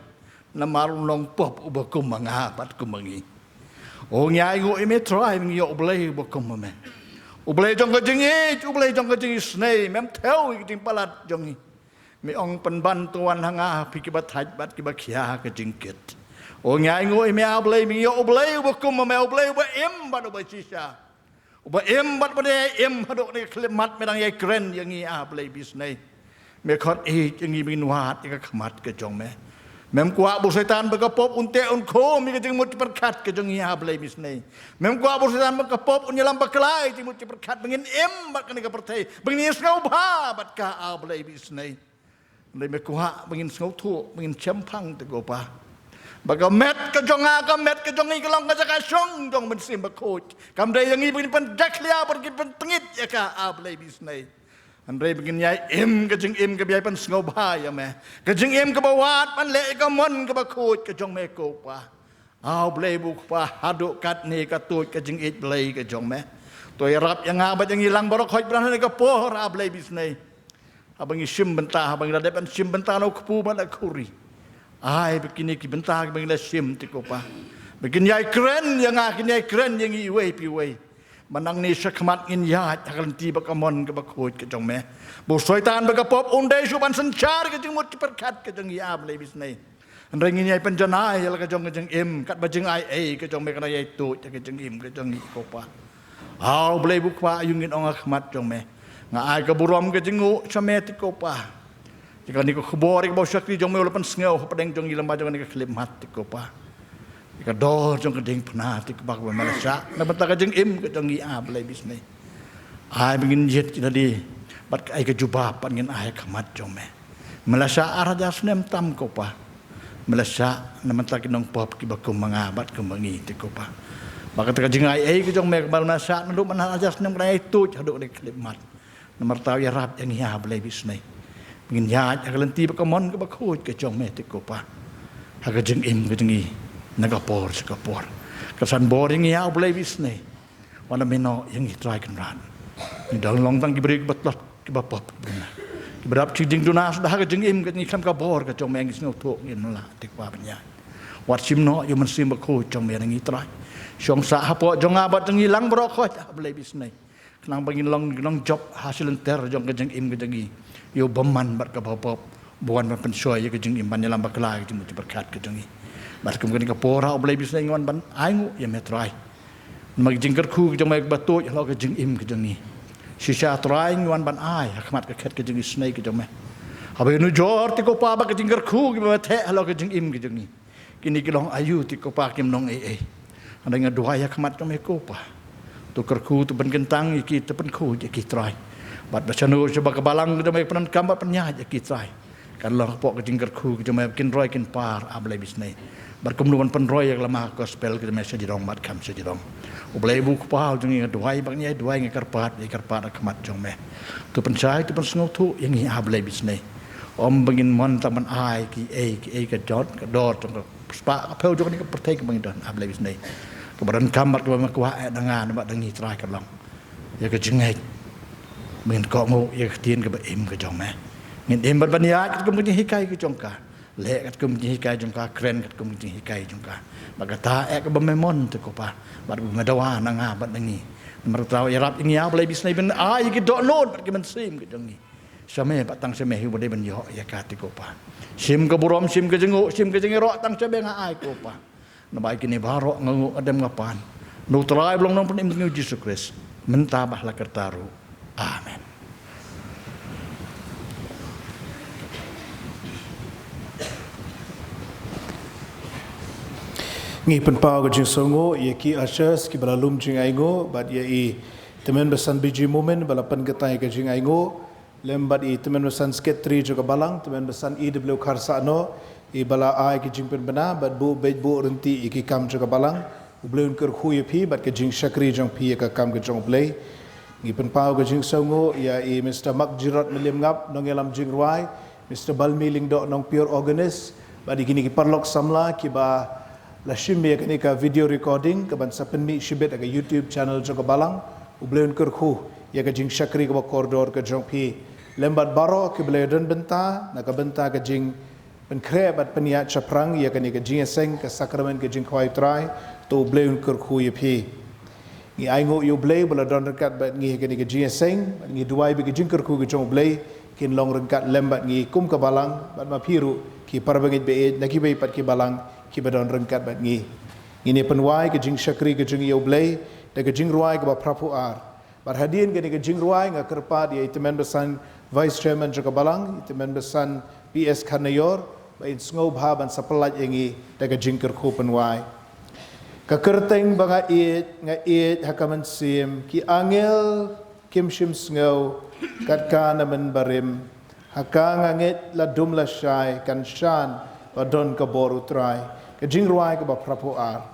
Namar u nongpop uba kum ma nga bad kum ma ngi. O ngi ainguh ïa me Trai ba ngi ïoh U Blei uba kum ma me. U Blei jong ka jingïeit, U Blei jong ka jingisynei, mem thew ïa ka jingpalat jong ngi. Me ong pynban to wan ha nga phi kiba thait bad kiba khia ka jingkit. O ngi ainguh ïa me A Blei ba ngi ïoh U Blei uba kum ma me, U Blei uba im bad uba shisha. Uba im bad ba dei im haduh kane ka khyllipmat me dang ïai kren ïa ngi A Blei ba isynei. Me khot ïeit ïa ngi ba ngin wad ïa ka khmat ka jong me. Mem kwah ba u Soitan ba ka pop un teh un khum ïa ka jingmut jingpyrkhat ka jong ngi A Blei ba isynei. Mem kwah ba u Soitan ba ka pop un ïalam bakla ïa ka jingmut jingpyrkhat ba ngin im bad kane ka pyrthei, ba ngin ïasngewbha bad ka A Blei ba isynei. Hynrei me kwah ba ngin sngewthuh, ba ngin shemphang te ko Pa. Ba ka met ka jong nga, ka met ka jong ngi ka long ka jaka shong jong u Mynsiem Bakhuid. Kam dei ïa ngi ba ngin pynjakhlia, ba ngin pyntngit ïa ka A Blei ba isynei. Hynrei ba ngin ïai im ka jingim kaba ïai pynsngewbha ïa me. Ka jingim kaba wad ban leh ïa ka mon kaba khuid ka jong me ko Pa. A Blei ba u Kpa, haduh katne ka tuid ka jingïeit Blei ka jong me. To ïarap ïa nga bad ïa ngi lang baroh khoit bran ha kane ka por A Blei ba isynei. Haba ngi shim bynta, haba ngi la dep ban shim bynta na u kpu bad na ka khuri. Ai ba kine ki bynta kiba ngi la shim te ko Pa, ba kin ïai kren ïa nga, kin ïai kren ïa ngi iwei pa iwei. Mynta nangne shakhmat ngin ïaid ha ka lynti bad ka mon kaba khuid ka jong me. Ba u Soitan bad ka pop un dei shuh ban synshar ka jingmut jingpyrkhat ka jong ngi, A Blei ba isynei. Hynrei ngin ïai pynjanai ïa la ka jong ka jingim, katba jingai ei ka jong me kan ïai tuid ïa ka jingim ka jong ngi ko Pa. A Blei ba u Kpa, aïu ngin ong ha khmat jong me. Nga ai ka burom ka jingnguh sha me te ko Pa. Ïa kane ka khubor ïa kaba u shakri jong me u la pynsngew hapdeng jong ngi lem bad jong kane ka khyllipmat te ko Pa. Ïa ka dor jong ka diengphna te ko Pa kaba me la shah na bynta ka jingim ka jong ngi, A Blei ba isynei. Ai ba ngin jied ki lade bad ka ai ka jubab bad ngin ai ha khmat jong me. Me la shah ar hajar snem tam ko Pa. Me la shah na bynta ki nongpop kiba kum ma nga bad kum ma ngi te ko Pa. Bad kata ka jingai ei ka jong me kaba me la shah naduh mynta ar hajar snem kan ïai tuid haduh kane ka khyllipmat. Namar kata ïarap ïa ngi, A Blei ba isynei. Ngin ïaid ha ka lynti bad ka mon kaba khuid ka jong me te ko Pa. Ha ka jingim ka jong ngi na ka por sha ka por. Ka san bor ïa ngi, A Blei ba isynei. Wan ïa me noh ïa ngi Trai Kynrad. Ngi dang long tang ki briew kiba tlot, kiba pop, kiba dap shi jingduna suda ha ka jingim ka jong ngi, khlem ka bor ka jong me ngi sngewthuh ngim lah te ko Pa ban ïaid. Wat shim noh ïa u Mynsiem Bakhuid jong me na ngi Trai. Shong sah hapoh jong nga bad jong ngi lang baroh khoit, A Blei ba isynei. Khnang ba ngin long, long jop ha shilynter jong ka jingim ka jong ngi. Ïa u bymman bad kaba pop ba wan ban pynshoi ïa ka jingim ban ïalam bakla ïa ka jingmut jingpyrkhat ka jong ngi. Bad kum kane ka por, A Blei ba isynei, ngi wan ban ainguh ïa me Trai. Namar ka jingkyrkhu ka jong me kaba tuid halor ka jingim ka jong ngi. Shisha Trai ngi wan ban ai ha khmat ka khet ka jingisynei ka jong me. Haba ïanujor te ko Pa ba ka jingkyrkhu kiba me theh halor ka jingim ka jong ngi. Kine ki long aïu te ko Pa, kim long ei ei. Hynrei nga duwai ha khmat jong me ko Pa. To kyrkhu, to pynkyntang ïa ki, to pynkhuid ïa ki Trai. Bad ba shano shaba ka balang ka jong me pyndonkam bad pynïaid ïa ki Trai, kan long hapoh ka jingkyrkhu ka jong me, kin roi kin par, A Blei ba isynei. Bad kumno ban pynroi ïa ka lama gospel ka jong me shajrong bad kham shajrong. U Blei ba u Kpa jong ngi, nga duwai bad nga duwai, nga kyrpad, nga kyrpad ha khmat jong me. To pynshai, to pynsngewthuh ïa ngi, A Blei ba isynei. Ym ba ngin mon tang ban ai kiei kiei ka jot ka dor jong ka spah ka phew jong kane ka pyrthei kaba ngi don, A Blei ba isynei. Kaba donkam bad kaba me kwah eh na nga bad na ngi Trai, ka long ïa ka jingngeit ba ngin kohnguh ïa ka ktien kaba im ka jong me. Ngin im bad ban ïaid katkum ka jinghikai ka jong ka, leh katkum ka jinghikai jong ka, kren katkum ka jinghikai jong ka. Bad kata eh kaba me mon te ko Pa, bad kaba me dawa na nga bad na ngi. Namar kata ïarap ïa ngi, A Blei ba isynei, ban ai ïa ki dohnud bad ki mynsiem ka jong ngi sha me, bad tang sha me hi ba dei ban ïoh ïa ka te ko Pa. Shim ka burom, shim ka jingnguh, shim ka jingïaroh tang sha me nga ai ko Pa. Naba ïa kine baroh nga nguh, nga dem, nga pan na u Trai ba long Nongpynim jong ngi u Jisu Khrist, mynta bad ha la karta ruh. Amen. Ngi pynpaw ka jingsngewnguh ïa ki ushers kiba la lum jingainguh bad ïa i Tymmen Basan B G Momin ba la pynkyntang ïa ka jingainguh. Lem bad i Tymmen Basan Secretary jong ka Balang, Tymmen Basan E W Kharsahno, iba la ai ki jingpynbna bad buh beit buh ryntih ïa ki kam jong ka Balang. U Blei un kyrkhu ïa phi bad ka jingshakri jong phi ïa ka kam ka jong U Blei. Ngi pynpaw ka jingsngewnguh ïa i Mister Mark Gerard Mylliem Ngap, nongïalam jingrwai, Mister Balmi Lyngdoh Nongpyiur, organist, bad ïa kine ki paralok samla kiba la shim ïa kane ka video recording kaban sa pynmih shibit ha ka YouTube channel jong ka Balang. U Blei un kyrkhu ïa ka jingshakri kaba kordor ka jong phi. Lem bad baroh kiba la ïadon bynta na ka bynta ka jingpynkhreh bad pynïaid shaphrang ïa kane ka jingïaseng ka sakramen ka jingkhawai U Trai, to U Blei un kyrkhu ïa phi. Ngi ainguh ïa U Blei ba la don ryngkat bad ngi ha kane ka jingïaseng, bad ngi duwai ba ka jingkyrkhu ka jong U Blei kin long ryngkat lem bad ngi kum ka Balang, bad ma phi ruh ki parabangeit baieit na kiwei pat ki balang kiba don ryngkat bad ngi. Ngin ïa pynwai ka jingshakri ka jong ngi ïa U Blei da ka jingrwai kaba phraphew ar. Bad hadien kane ka jingrwai nga kyrpad ïa i Tymmen Basan Vice Chairman jong ka Balang, i Tymmen Basan P S Kharnaior, ba in sngewbha ban sa pyllait ïa ngi da ka jingkyrkhu pynwai. Ka kyrteng ba nga ïeit, nga ïeit ha ka mynsiem, ki angel kim shym sngew, kat ka na mynbarim. Ha ka nga ngeit la dum la shai, kan shan ba don ka bor U Trai. Ka jingrwai kaba phraphew ar.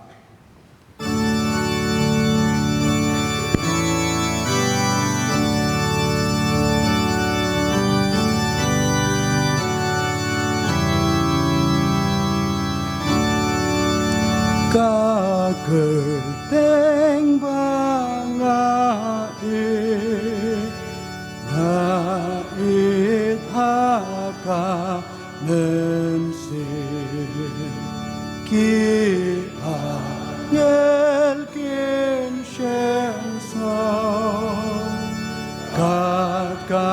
Ka kyrteng ba nga ïeit, nga ïeit ha ka mynsiem. Kat ka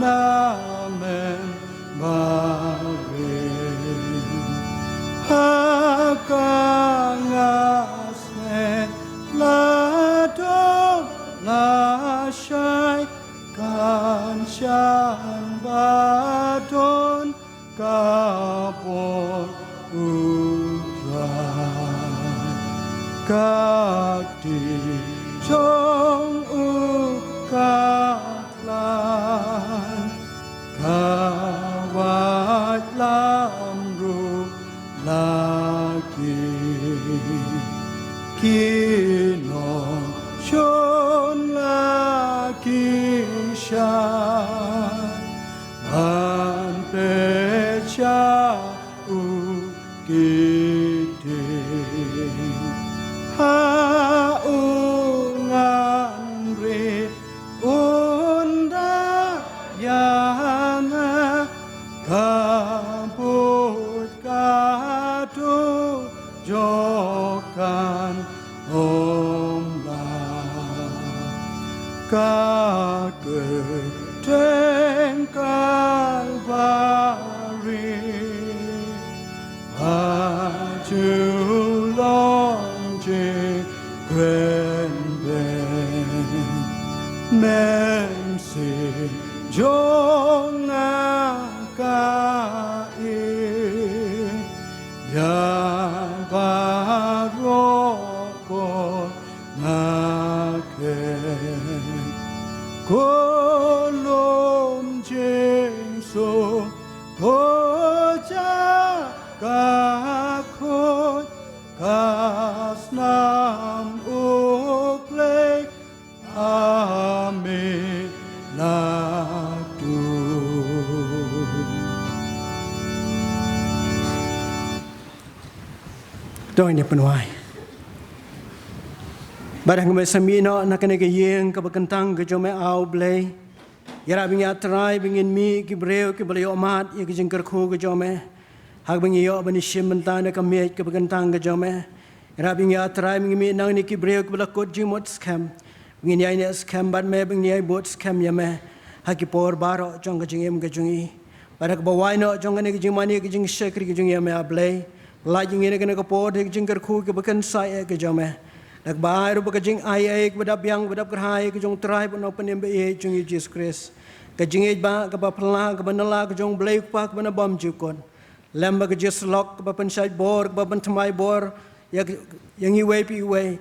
namen barim ha ka ngas ne la dom la shai kan shan ba don ka por u Trai. Ka kti jong u ka tlai, ka wait lam ruh la ki, ki nongshun la ki shai ban peit sha u kti ha u ngan ri un da ïa nga ka buit ka tu jong kan ym lah. Ka kyrteng Kalbari ba ju long jingkrenbeiñ, Mynsiem jong nga ka i ïa baroh ko nga khet. Ko lum jingsuk, ko ja ka khuid, ka snam U Blei ha me la tu. To ngin ïa pynwai. Bad haba me sa mih noh na kane ka ïing kaba kyntang ka jong me, A U Blei, ïarap ïa ngi, A Trai, ba ngin mih ki briew kiba la ïohmad ïa ka jingkyrkhu ka jong me, ha kaba ngi ïoh ban ïashim bynta na ka miej kaba kyntang ka jong me. Ïarap ïa ngi, A Trai, ba ngin mih nangne ki briew kiba la kut jingmut skhem, ba ngin ïaineh skhem bad me, ba ngin ïai bud skhem ïa me ha ki por baroh jong ka jingim ka jong ngi. Bad ha kaba wai noh jong kane ka jingmane ka jingshakri ka jong ngi, ïa me, A Blei, lait ïa ngi na kane ka por da ka jingkyrkhu kaba kynsai eh ka jong me, da kaba ai ruh ba ka jingaiei kaba dap biang, kaba dap kyrhai ka jong U Trai bad U Nongpynim ba ïeit jong ngi, U Jisu Khrist, ka jingïeit ba kaba phylla, kaba nylla ka jong U Blei U Kpa kaba na bymjukut, lem bad ka jingïasyllok kaba pynshait bor, kaba pynthymmai bor ïa, ïa ngi iwei pa iwei,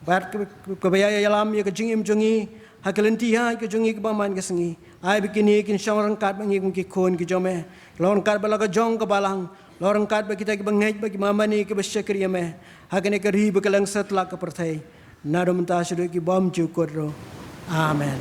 bad ka, ka, kaba ïa, ïalam ïa ka jingim jong ngi ha ka lynti ïaid ka jong ngi kaba man ka sngi. Ai ba kine kin shong ryngkat bad ngi kum ki khun ki jong me, long ryngkat bad la ka jong ka balang, long ryngkat bad kita kiba ngeit bad kiba mane, kiba shakri ïa me ha kane ka ri bad ka lyngsatlak ka pyrthei, naduh mynta shaduh ki bymjukut ruh. Amen.